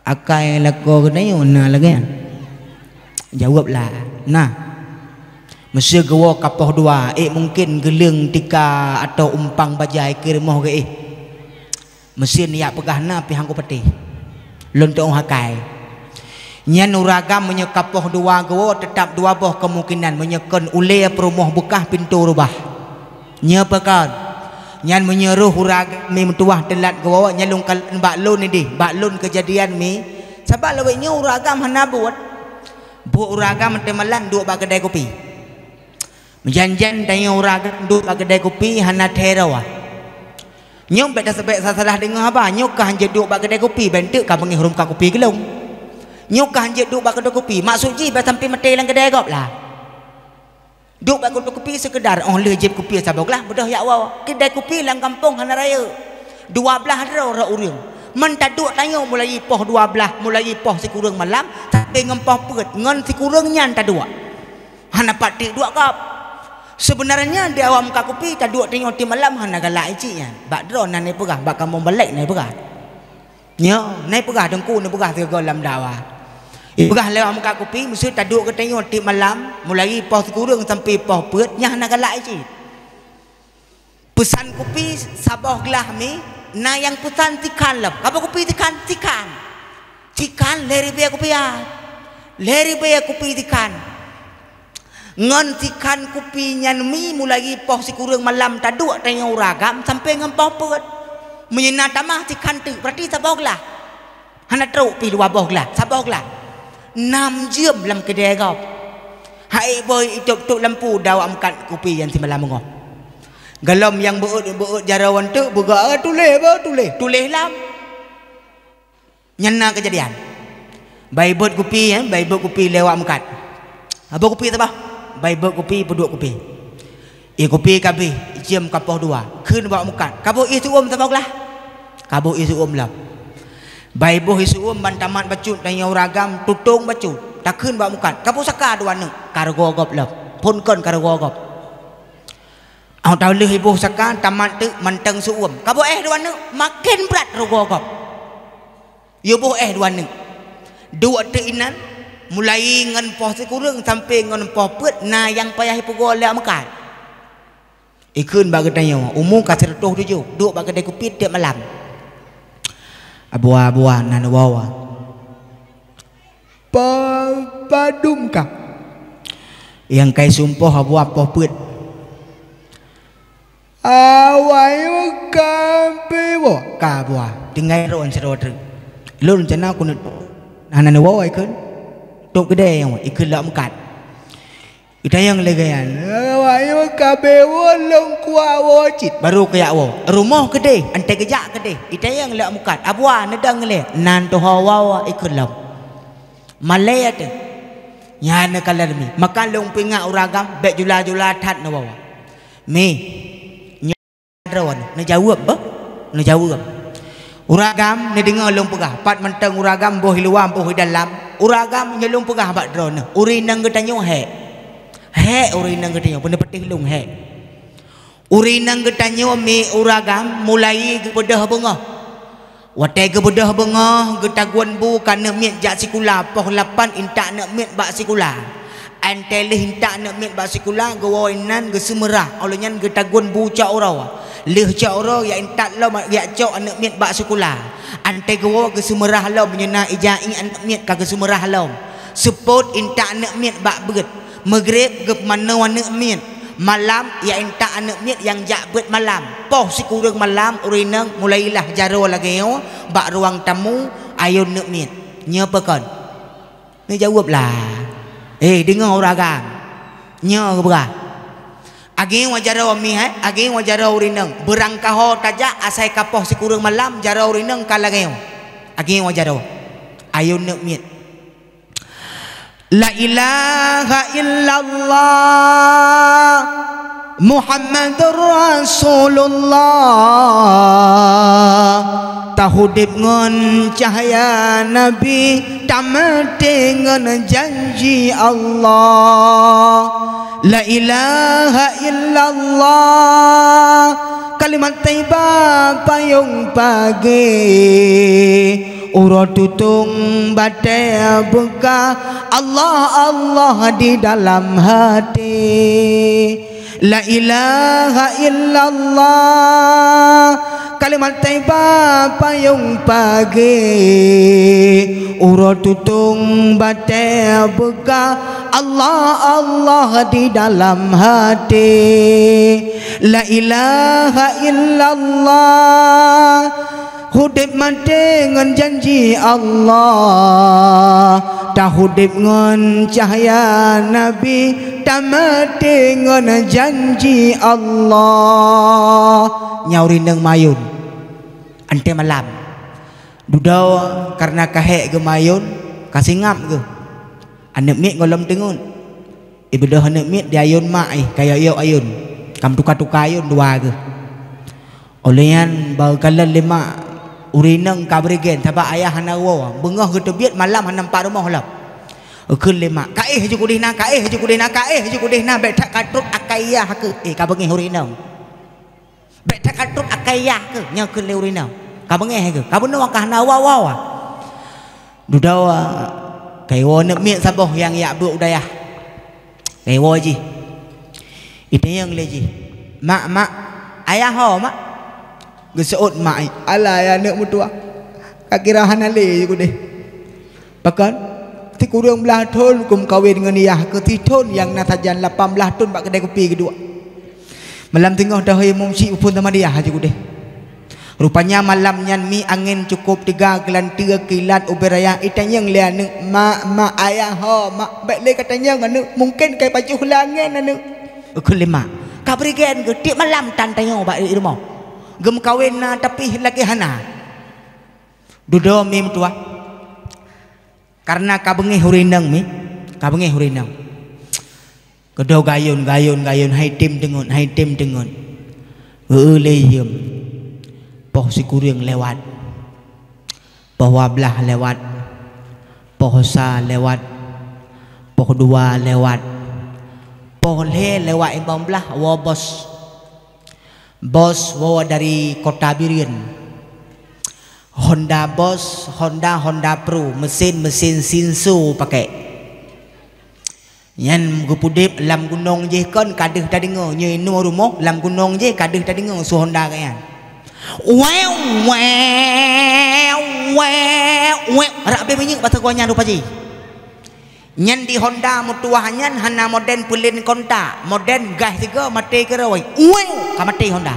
Akai lakoe geutanyoe na lagée nyan. Jaweueb lah, na. Meuseu geuwoe ka poh dua, ék mungken geuleueng tika atau umpang bajai keu rumoh geuéh. Meuseu neujak peugah na pih han kupatéh. Lôn tuoh akai. Nyan ureuëng agam meunyoe ka poh dua geuwoe, teutap dua boh kemungkinan, meunyoe kon ulée peurumoh beukah pintoe reubah. Nyoe pakon. Nyan meunyoe roh ureuëng agam mi meutuwah teulat geuwoe, nyan lôn kalon bak lôn idéh, bak lôn keujadian mi. Sabab lawét nyoe ureuëng agam hana buet. Buet ureuëng agam teumalam duek bak keudai kupi. Meujan-jan tanyoe ureuëng agam duek bak keudai kupi hana thèe rawa. Nyoe bék taseubek sasalah deungoe haba, nyoe ka han jeuet duek bak keudai kupi, bék teuk ka beungéh rhueng ka kupi geulong. Nyoe ka han jeuet duek bak keudai kupi, maksud jih bék sampai maté lam keudai gob lah. Duek bak keudai kupi seukeudar óh lheueh jieb kupi saboh glah beudôh jak woe. Keudai kupi lam gampông hana rayeuk. Dua blaih droe rot ureuëng. Meunan taduek tanyoe mulai poh dua blaih, mulai poh sikureueng malam sampai ngon poh peuet, ngon sikureueng nyan taduek. Hana pat teuk duek gob. Seubeunarnya di awak muka kupi taduek tanyoe tiep malam hana galak cit nyan. Bak droe na neupeugah, bak kamoe balek na neupeugah. Nyoe, na neupeugah teungku, neupeugah sigoe lam dakwah. Ipeugah lé awak muka kupi, meuseu taduek geutanyoe tiep malam, mulai poh sikureueng sampai poh peuet, nyan hana galak cit. Peusan kupi saboh glah mi, na nyang peusan sikhan lom. Haba kupi sikhan? Sikhan. Sikhan lhèe ribèe kupiah. Lhèe ribèe kupi sikhan. Ngon sikhan kupi nyan mi mulai poh sikureueng malam taduek tanyoe ureueng agam sampoe ngon poh peuet. Meunyoe na tamah sikhan teuk, berarti saboh glah. Hana trok pih dua boh glah, saboh glah. Nam jeuem lam keudè gob. Hai boh itôp-tôp lampu dawa meukat kupi nyan simalam beungoh. Gohlom nyang beuet-beuet jaroe nyan teuk beugah, "Eh, tuléh, bah, tuléh, tuléh lam." Nyan na keujadian. Bai beuet kupi, eh, bai beuet kupi lé awak meukat. Haba kupi saboh. Bai beuet kupi, peuduek kupi. Ié kupi ka abéh, icém ka poh dua. Kheun bak meukat. Ka boh ié siuem saboh glah. Ka boh ié siuem lom. Bai boh ié siuem ban tamat bacut, tanyoe ureueng agam tutong bacut. Takheun bak meukat. Ka boh saka dua neuk. Ka rugoe gob lom. Phon kon ka rugoe gob. Óh tau lheueh iboh saka, tamat teuk mantong siuem. Ka boh éh dua neuk, maken brat rugoe gob. Ié boh éh dua neuk. Duek teuk inan, mulai ngon poh sikureueng sampoe ngon poh peuet na nyang payah ipeugoe lé meukat. Ikheun bak geutanyoe, umu ka sireutôh tujoh, duek bak keude kupi tiep malam. Abua-abua nan woe. Pa-, padum ka. Nyang kai sumpoh abua poh peuet. Awai ka abéh woe, ka abua. Tinggai droen sidroe treuk. Lôn rencana keuneuk hana neuwoe ikheun. Tôb keudè nyang woe, ikheun lom meukat. Geutanyong lé geuh nyan, "Awai ka abéh woe, lôn kuat woe cit." Baru keuyak woe. Rumoh keudeh, anté geujak keudeh. Itanyong lom meukat. Abua neudong lé, nan tuho woe ikheun lom. Malée teuh. Nyan neukalon mi. Maka lôn peuingat ureueng agam, bék jula-jula that neuwoe. Mi, nyoe droen, neujaweueb beuh? Neujaweueb. Ureueng agam, neudeungoe lôn peugah, pat mantong ureueng agam boh i luwa, boh i dalam. Ureueng agam, nyoe lôn peugah bak droeneuh, ureueng inong geutanyoe hék. Hék ureueng inong geutanyoe, beuneupatéh lôn hék. Ureueng inong geutanyoe mi ureueng agam mulai geubeudôh beungoh. Watée geubeudôh beungoh, geutagun bu ka aneuk miet jak sikula, poh lapan intat aneuk miet bak sikula. Anté lheueh intat aneuk miet bak sikula, geuwoe inan geuseumeurah, óh lheueh nyan geutagun bu cok uroe. Lheueh cok uroe, jak intat lom, jak cok aneuk miet bak sikula. Anté geuwoe geuseumeurah lom, meunyoe na ija ié aneuk miet ka geuseumeurah lom. Seupôt intat aneuk miet bak beuet. Meugreb geupeumanoe aneuk miet. Malam, jak intat aneuk miet nyang jak beuet malam. Poh sikureueng malam, ureueng inong mulailah jaroe lagée nyoe bak ruang tamu, ayôn aneuk miet. Nyoe peue kon? Neujaweueb lah. Eh, deungoe ureueng agam. Nyoe geupeugah. Lagée nyoe jaroe mi, hai, lagée nyoe jaroe ureueng inong. Beurangkaho tajak asai ka poh sikureueng malam, jaroe ureueng inong ka lagée nyoe. Lagée nyoe jaroe. Ayôn aneuk miet. La ilaha illallah Muhammadur Rasulullah. Tahudeb ngon cahya Nabi, tamaté ngon janji Allah. La ilaha illallah, kalimat thaibah payong pagée, uroe tutong batée beukah, Allah, Allah di dalam hati. La ilaha illallah, kalimat thaibah payong pagée, uroe tutong batée beukah, Allah, Allah di dalam hati. La ilaha illallah, hudeb maté ngon janji Allah, tahudeb ngon cahya Nabi, tamaté ngon janji Allah. Nyoe ureueng inong mayôn. Anté malam. Dudoe kareuna ka hék geuh mayôn, ka singap geuh. Aneuk miet gohlom teungeut. Ibeudôh aneuk miet di ayôn mak, eh, ka yok-yok ayôn. Ka meutuka-tuka ayôn dua geuh. Óh lheueh nyan bak geukalon lé mak, ureueng inong ka bri gen, sabab ayah hana woe. Beungoh geuteubiet, malam hana meupat rumoh lom. Geukheun lé mak, "Ka éh ju keudeh na, ka éh ju keudeh na, ka éh ju keudeh na, bék that ka trok akai yah keuh." Eh, ka beungéh ureueng inong. Bék that ka trok akai yah keuh, nyoe kheun lé ureueng inong. Ka beungéh keuh, ka bunoe ka hana woe-woe. Dudoe, ka iwoe aneuk miet saboh nyang jak beuet u dayah. Ka iwoe jih. Itanyong lé jih, "Mak, mak, ayah ho, mak?" Geuseuôt mak, "Alah, ya aneuk meutuah. Ka kira hana lé ju keudeh." Pakon? Sikureueng blaih thon kumeukawen ngon yah keuh, sithon nyang na sajan lapan blaih thon bak keudè kupi geuduek. Malam teungoh dahôi mumsik phon sama yah ju keudeh. Rupanya malam nyan mi angén cukôp teuga, geulanteue kilat ubé raya, itanyong lé aneuk, "Mak, mak, ayah ho, mak?" "Bék lé katanyong aneuk, mungken ka ipajoh lé angén aneuk." Geukheun lé mak, "Ka bri gen geuh, tiep malam tan tanyoe bak rumoh. Geumeukawen na tapi lagèe hana." Dudoe mi meutuah. Karena ka beungéh ureuëng inong mi, ka beungéh ureuëng inong. Keudroe gayôn, gayôn, gayôn, hai tem teungeut, hai tem teungeut. Geu-eu lé jeuem. Poh sikureueng lewat. Poh dua blaih lewat. Poh sa lewat. Poh dua lewat. Poh lhée lewat limong blaih, woe bos. Bos woe dari Kota Bireuen. Honda bos, Honda, Honda Pro, mesin, mesin Sinso pakai. Nyan geupudeb lam gunong jih kon ka deuh tadeungoe, nyoe inoe rumoh lam gunong jih ka deuh tadeungoe su Honda geuh nyan. Weu, weu, weu, weu. Rak bée minyeuk basa geuh nyan rupa jih. Nyan di Honda meutuwah nyan hana modern peulen kontak, modern gas sigoe maté keurôi. Uweu, ka maté Honda.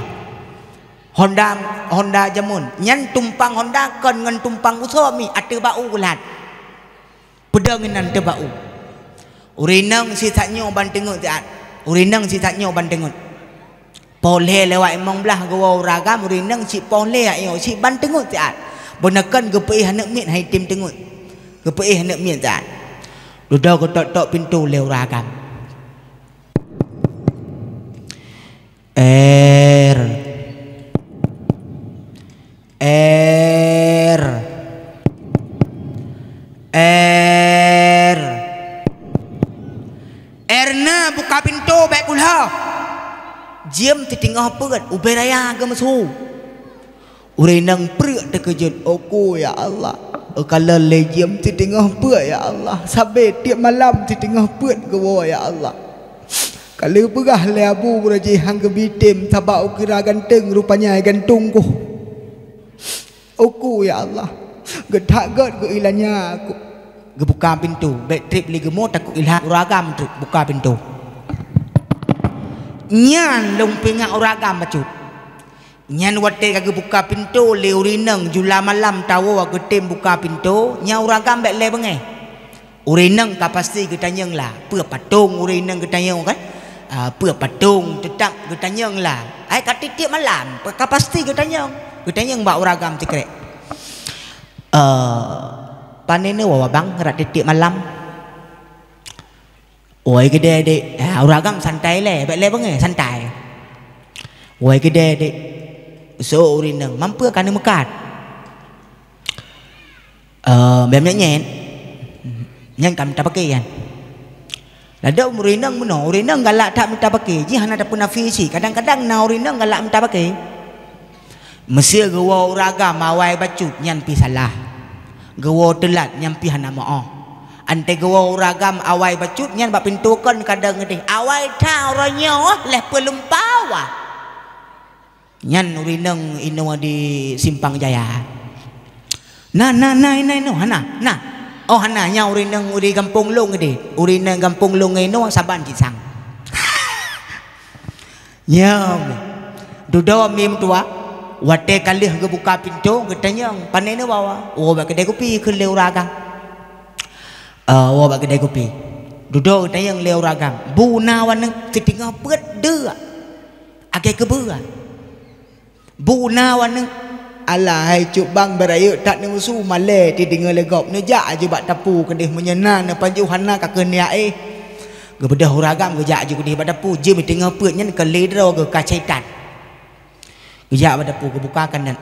Honda, Honda jameun. Nyan tumpang Honda kon ngon tumpang usoe mi ateueh bak u geulat. Peudong inan teuh bak u. Ureuëng inong sisat nyoe ban teungeut siat. Ureuëng inong sisat nyoe ban teungeut. Poh lhée lewat limong blaih geuwoe ureuëng agam, ureuëng inong cit poh lhée ayo cit ban teungeut siat. Beuneukan geupeuéh aneuk miet hai tem teungeut. Geupeuéh aneuk miet siat. Dudoe geutok-tok pintoe lé ureuëng agam. Er. Er. Er. Erna buka pintoe bék kulhah. Jeuem siteungoh peuet, ubé raya geumeusu. Ureuëng inong preuk teukeujot, "Oku, ya Allah. Eukalon lé jeuem siteungoh peuet, ya Allah. Sabé tieb malam siteungoh peuet geuwoe, ya Allah." Ka lheueh peugah lé Abu Raji han geubi tem sabab ukira ganteng rupanya gantung kuh. Oku, ya Allah, geutak gét geuilanya aku. Geubuka pintoe, bék treb lé geumo takot ilha ureuëng agam treb buka pintoe. Nyan lôn peuingat ureuëng agam bacut. Nyan watée ka geubuka pintoe lé ureuëng inong jula malam tawoe geutem buka pintoe, nyan ureuëng agam bék lé beungéh. Ureuëng inong ka pasti geutanyong la, peue patong ureuëng inong geutanyong kan? Ah, peue patong teutap geutanyong la. Ai ka tieb-tieb malam, ka pasti geutanyong. Geutanyong bak ureuëng agam sikrek. Eh, pane neuwoe abang rak tieb-tieb malam? Woi keudeh dek, ha, ureuëng agam santai lé, bék lé beungéh, santai. Woi keudeh dek, soe ureuëng inong, mampu ka neumeukat. Eh, bék nyet-nyet. Nyan ka mita paké nyan. Ladôm ureuëng inong meunoe, ureuëng inong galak that mita paké, jih hana tapeunafi cit. Kadang-kadang na ureuëng inong galak mita paké. Meusé geuwoe ureuëng agam awai bacut nyan pih salah. Geuwoe teulat nyan pih hana meu'oh. Antée geuwoe ureuëng agam awai bacut nyan bak pintoe kon kadang geudeh. Awai that uroe nyoe lheueh peuleumpau ah. Nyan ureuëng inong inoe di Simpang Jaya. Na, na, na, inoe, inoe, hana, na. Oh, hana, nyan ureuëng inong di gampông lôn geudeh. Ureuëng inong gampông lôn inoe saban cit sang. Nyan. Dudoe mi meutuwah, watée ka lheueh geubuka pintoe, geutanyong, "Pane neuwoe?" "Oh, bak keudè kupi," kheun lé ureuëng agam. "Eh, woe bak keudè kupi." Dudoe geutanyong lé ureuëng agam, "Bu na waneuk?" "Siteungoh peuet deuek." "Agai keubeue?" "Bu na waneuk?" "Alah hai cut bang, beurayeuk that neumeusu malée tideungoe lé gob, neujak aju bak tapu keudeh meunyoe na neupajoh hana ka keuneuk éh." Geubeudôh ureuëng agam geujak aju keudeh bak tapu, jeuem teungoh peuet nyan keu lhée droe geuh ka syaitan. Geujak bak tapu geubuka kanét.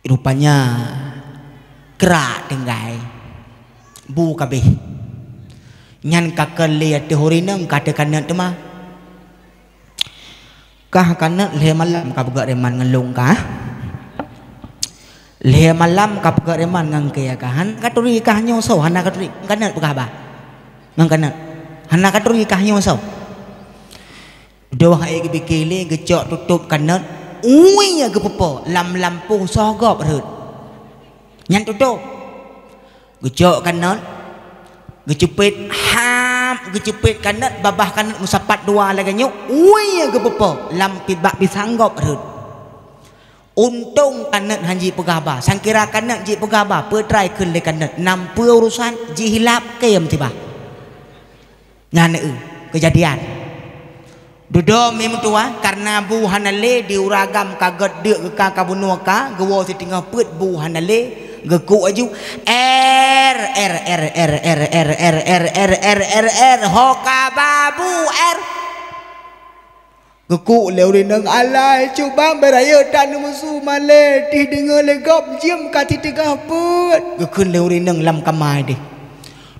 Rupanya krak tinggai. Bu kabeh. Nyan ka keu lé ateueh ureuëng inong ka teuh kanét teuma. Kah kanét lhée malam ka peugét reman ngon lôn kah. Lhée malam ka peugét reman ngon kée kah. Hana ka turi kah nyoe soe, hana ka turi. Kanét peugah bah. Ngon kanét. Hana ka turi kah nyoe soe. Dua hai geupike lé geucok tutôp kanét, ui ya geupeupo lam lampôh soe gob rhot. Nyan tutôp. Geucok kanét, geucupet, hab geucupet kanét, babah kanét meusapat dua lagée nyoe, ui ya geupeupo lam pibak pisang gob rhot. Untông kanét han jipeugah ba, sangkira kanét jipeugah ba, peutrai kheun lé kanét, nam peue urusan, jihilap kém tibah. Nyan eu keujadian. Dudoe mi meutuwah, kareuna bu hana lé di ureuëng agam ka gét deuk geuka ka bunoe ka, geuwoe siteungoh peuet bu hana lé, Geukuk laju, "Er, er, er, ho ka ba bu, er." Geukuk lé ureueng inong, "Alai, cut bang, bèk rayeuk that neumusu malèe, tih deungoe lé gob jeuem ka siteungoh peuet." Geukheun lé ureueng inong lam kama deh.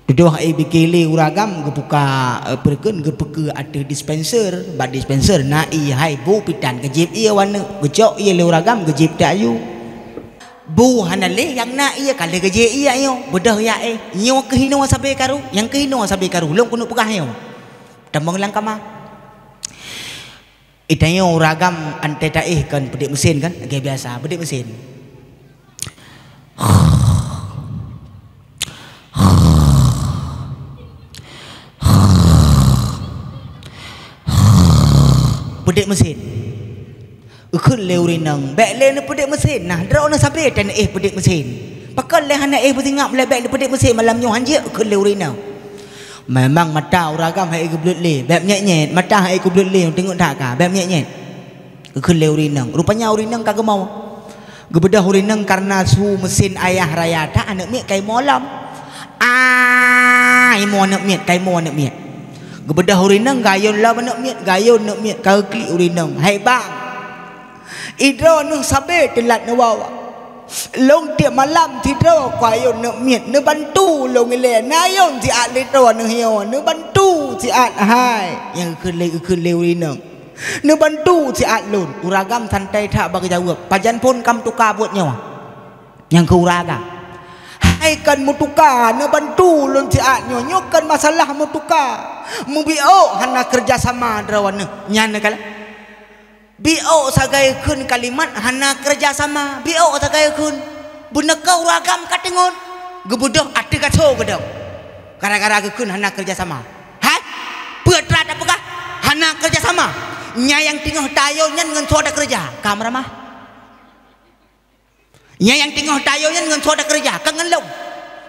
Dudoh, eh, bike lé ureueng agam geubuka, eh, peue kheun, geupeukeue ateueh dispenser. Bak dispenser na ié, hai bu pitan, geujieb ié u aneuk, geucok ié lé ureueng agam, geujieb that aju. Bu hana lé, nyang na ié ka lheueh geujép ié nyoe. Beudôh jak éh. Nyoe keuh inoe sabé karu, nyang keuh inoe sabé karu. Lôn keuneuk peugah nyoe. Tamong lam kama. Itanyoe ureueng agam antée taéh kon peudiek meusén kan? Lagèe biasa, peudiek meusén. Peudiek meusén. Geukheun lé ureueng inong, "Bèk lé neupeudiek meusén, nah droeneuh sabé tan éh peudiek meusén. Pakon lé hana éh beusingap lé, bèk neupeudiek meusén malam nyoe hanjeuet," geukheun lé ureueng inong. Memang mata ureueng agam han éh geubleuet lé, bèk meunyét-nyét, mata han éh geubleuet lé, teungeut that ka, bèk meunyét-nyét. Geukheun lé ureueng inong. Rupanya ureueng inong ka geumoe. Geubeudôh ureueng inong kareuna su meusén ayah raya that aneuk miet ka imoe lom. Ah, imoe aneuk miet, ka imoe aneuk miet. Geubeudôh ureueng inong geuayôn lom aneuk miet, geuayôn aneuk miet, ka geuklik ureueng inong. "Hai bang, droeneuh sabé teulat neuwoe. Lôn tiep malam sidroe kuayôn aneuk miet, neubantu lôn ilèe, neuyôn siat lé droeneuh nyoe, neubantu siat hai." Nyang geukheun lé, geukheun lé ureueng inong. "Neubantu siat lôn." Ureueng agam santai that bak geujaweueb, "Pajan phon ka meutuka buet nyoe?" Nyang keu ureueng agam, "Hai kon meutuka, neubantu lôn siat nyoe. Nyoe kon masalah meutuka. Meubiôk hana keureuja sama droeneuh." Nyan neukalon. Biôk sagai kheun kalimat hana keureuja sama. Biôk sagai kheun. Beuneuka ureueng agam ka teungeut. Geubeudôh ateueh gasoe geudong. Gara-gara geukheun hana keureuja sama. Hai, peue teuma tapeugah hana keureuja sama? Nyan nyang teungoh tayôn nyan ngon soe takeureuja? Ka meuramah. Nyan nyang teungoh tayôn nyan ngon soe takeureuja? Ka ngon lôn.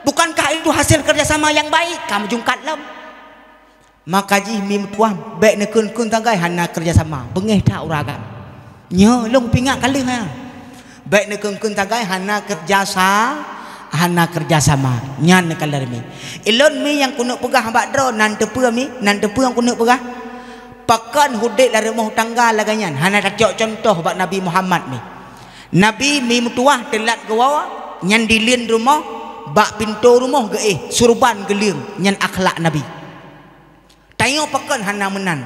Bukankah itu hasil kerja sama yang baik? Ka meujungkat lom. Maka jih mi meutuah, bèk neukheun-kheun sagai hana keureuja sama. Beungéh that ureueng agam. Nyoe lôn pingat ka lheueh nyan. Bèk neukheun-kheun sagai hana keureuja sa-, hana keureuja sama. Nyan neukalon mi. Ilôn mi nyang keuneuk peugah bak droe, nan teupeue mi, nan teupeue nyang keuneuk peugah. Pakon udép lam rumoh tangga lagèe nyan, hana tacok cuntoh bak Nabi Muhammad mi. Nabi mi meutuah teulat geuwoe, nyan dileuen rumoh, bak pintoe rumoh geuéh, surban geuleueng, nyan akhlak Nabi. Tanyoe pakon hana meunan?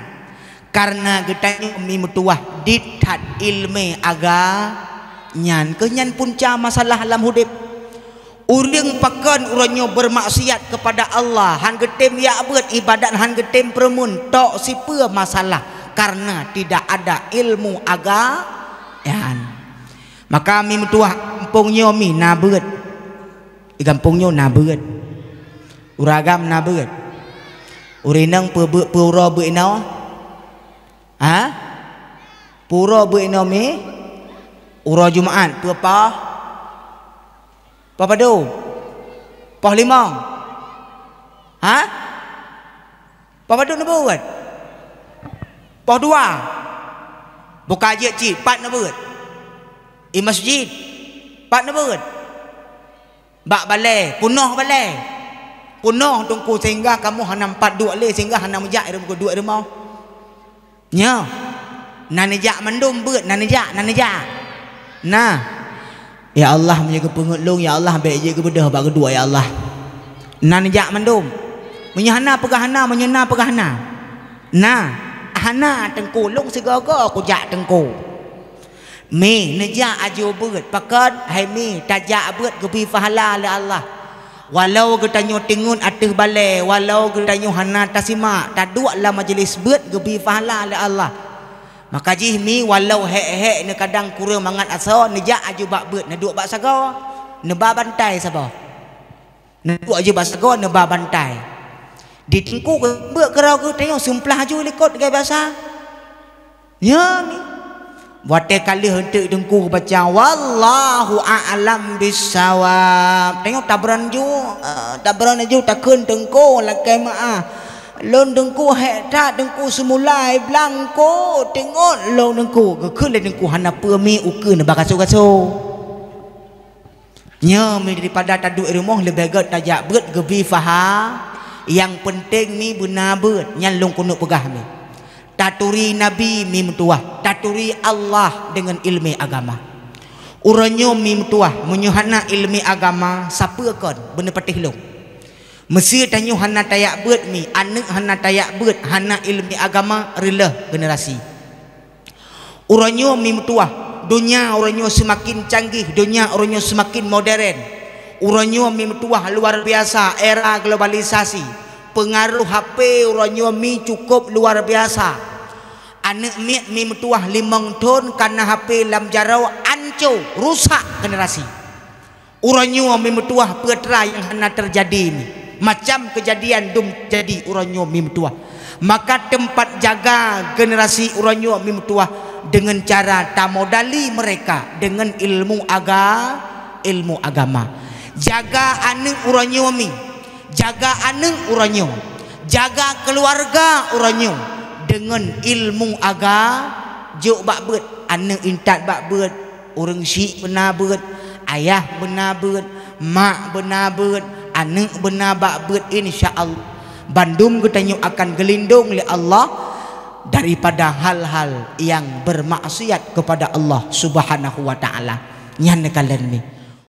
Kareuna geutanyoe mi meutuah dit that ileumèe agam, nyan keuh nyan punca masalah lam udép. Ureueng pakon uroe nyoe beurmaksiat keupada Allah, han geutem jak beuet iébadat, han geutem peureumeun, tok sipeue masalah? Kareuna tidak ada ilmu agam. Maka mi meutuah gampông nyoe mi na beuet. Di gampông nyoe na beuet. Ureueng agam na beuet. Ureueng inong peue beuet, peue uroe beuet inoe? Ha? Peue uroe beuet inoe mi? Uroe Jumat, peue poh? Poh padum? Poh limong? Ha? Poh padum neubeuet? Poh dua. Buka jeuet cit, pat neubeuet? Di masjid, pat neubeuet? Bak balèe, peunoh balèe. Peunoh teungku sehingga kamoe hana meupat duek lé, sehingga hana meujak i rumoh, duek i rumoh. Nyoe. Na neujak mandum beuet, na neujak, na neujak. Na. Ya Allah, meunyoe geupeungeut lôn, ya Allah, bèk jeuet geubeudôh bak geuduek, ya Allah. Na neujak mandum. Meunyoe hana peugah hana, meunyoe na peugah na. Na. Hana teungku, lôn sigoe-goe kujak teungku. Mi, neujak aju beuet. Pakon? Hai mi, tajak beuet geubri pahala lé Allah. Walau geutanyoe teungeut ateueh balèe, walau geutanyoe hana tasimak, taduek lam majeulis beuet geubri pahala lé Allah. Maka jih mi, walau hék-hék neukadang kureueng mangat asoe, neujak aju bak beuet, neuduek bak sagoe, neuba bantai saboh. Neuduek aju bak sagoe, neuba bantai. Di teungku beuet keudroe geutanyoe seumplah aju likot lagèe biasa. Nyoe mi. Watèe ka lheueh eunteuk teungku geubaca, "Wallahu a'lam bissawab." Tanyoe tabran ju, eh, tabran ju takheun teungku lakèe meu'ah. Lôn teungku hék that, teungku seumulai blang ku, teungeut lôn teungku. Geukheun lé teungku hana peue mi ukeue neuba gasoe-gasoe. Nyoe mi daripada taduek rumoh leubeh gét tajak beuet geubi faha. Nyang peunteng mi beuna beuet, nyan lôn keuneuk peugah mi. Taturi Nabi mi meutuwah, taturi Allah deungon ileumèe agama. Uroe nyoe mi meutuwah, meunyoe hana ileumèe agama, sapeue kon beuneupatéh lôn? Meusé tanyoe hana tajak beuet mi, aneuk hana tajak beuet, hana ileumèe agama, reuloh generasi. Uroe nyoe mi meutuwah, donya uroe nyoe seumaken canggih, donya uroe nyoe seumaken modern. Uroe nyoe mi meutuwah luar biasa, era globalisasi. Peungaroh H P uroe nyoe mi cukup luar biasa. Aneuk miet mi meutuwah limong thon kana H P lam jaroe, anco, rusak generasi. Uroe nyoe mi meutuwah peue teuma nyang hana teujadi mi. Macam keujadian dum teujadi uroe nyoe mi meutuwah. Maka teumpat jaga generasi uroe nyoe mi meutuwah deungon cara tamodali mereka deungon ilmu aga-, ilmu agama. Jaga aneuk uroe nyoe mi. Jaga aneuk uroe nyoe. Jaga keuluwarga uroe nyoe deungon ilmu aga-, jok bak beuet, aneuk intat bak beuet, ureueng syik beuna beuet, ayah beuna beuet, mak beuna beuet, aneuk beuna bak beuet, insya Allah. Bandum geutanyoe akan geulindong lé Allah daripada hal-hal nyang bermaksiat kepada Allah Subhanahu wa Ta'ala. Nyan neukalon mi.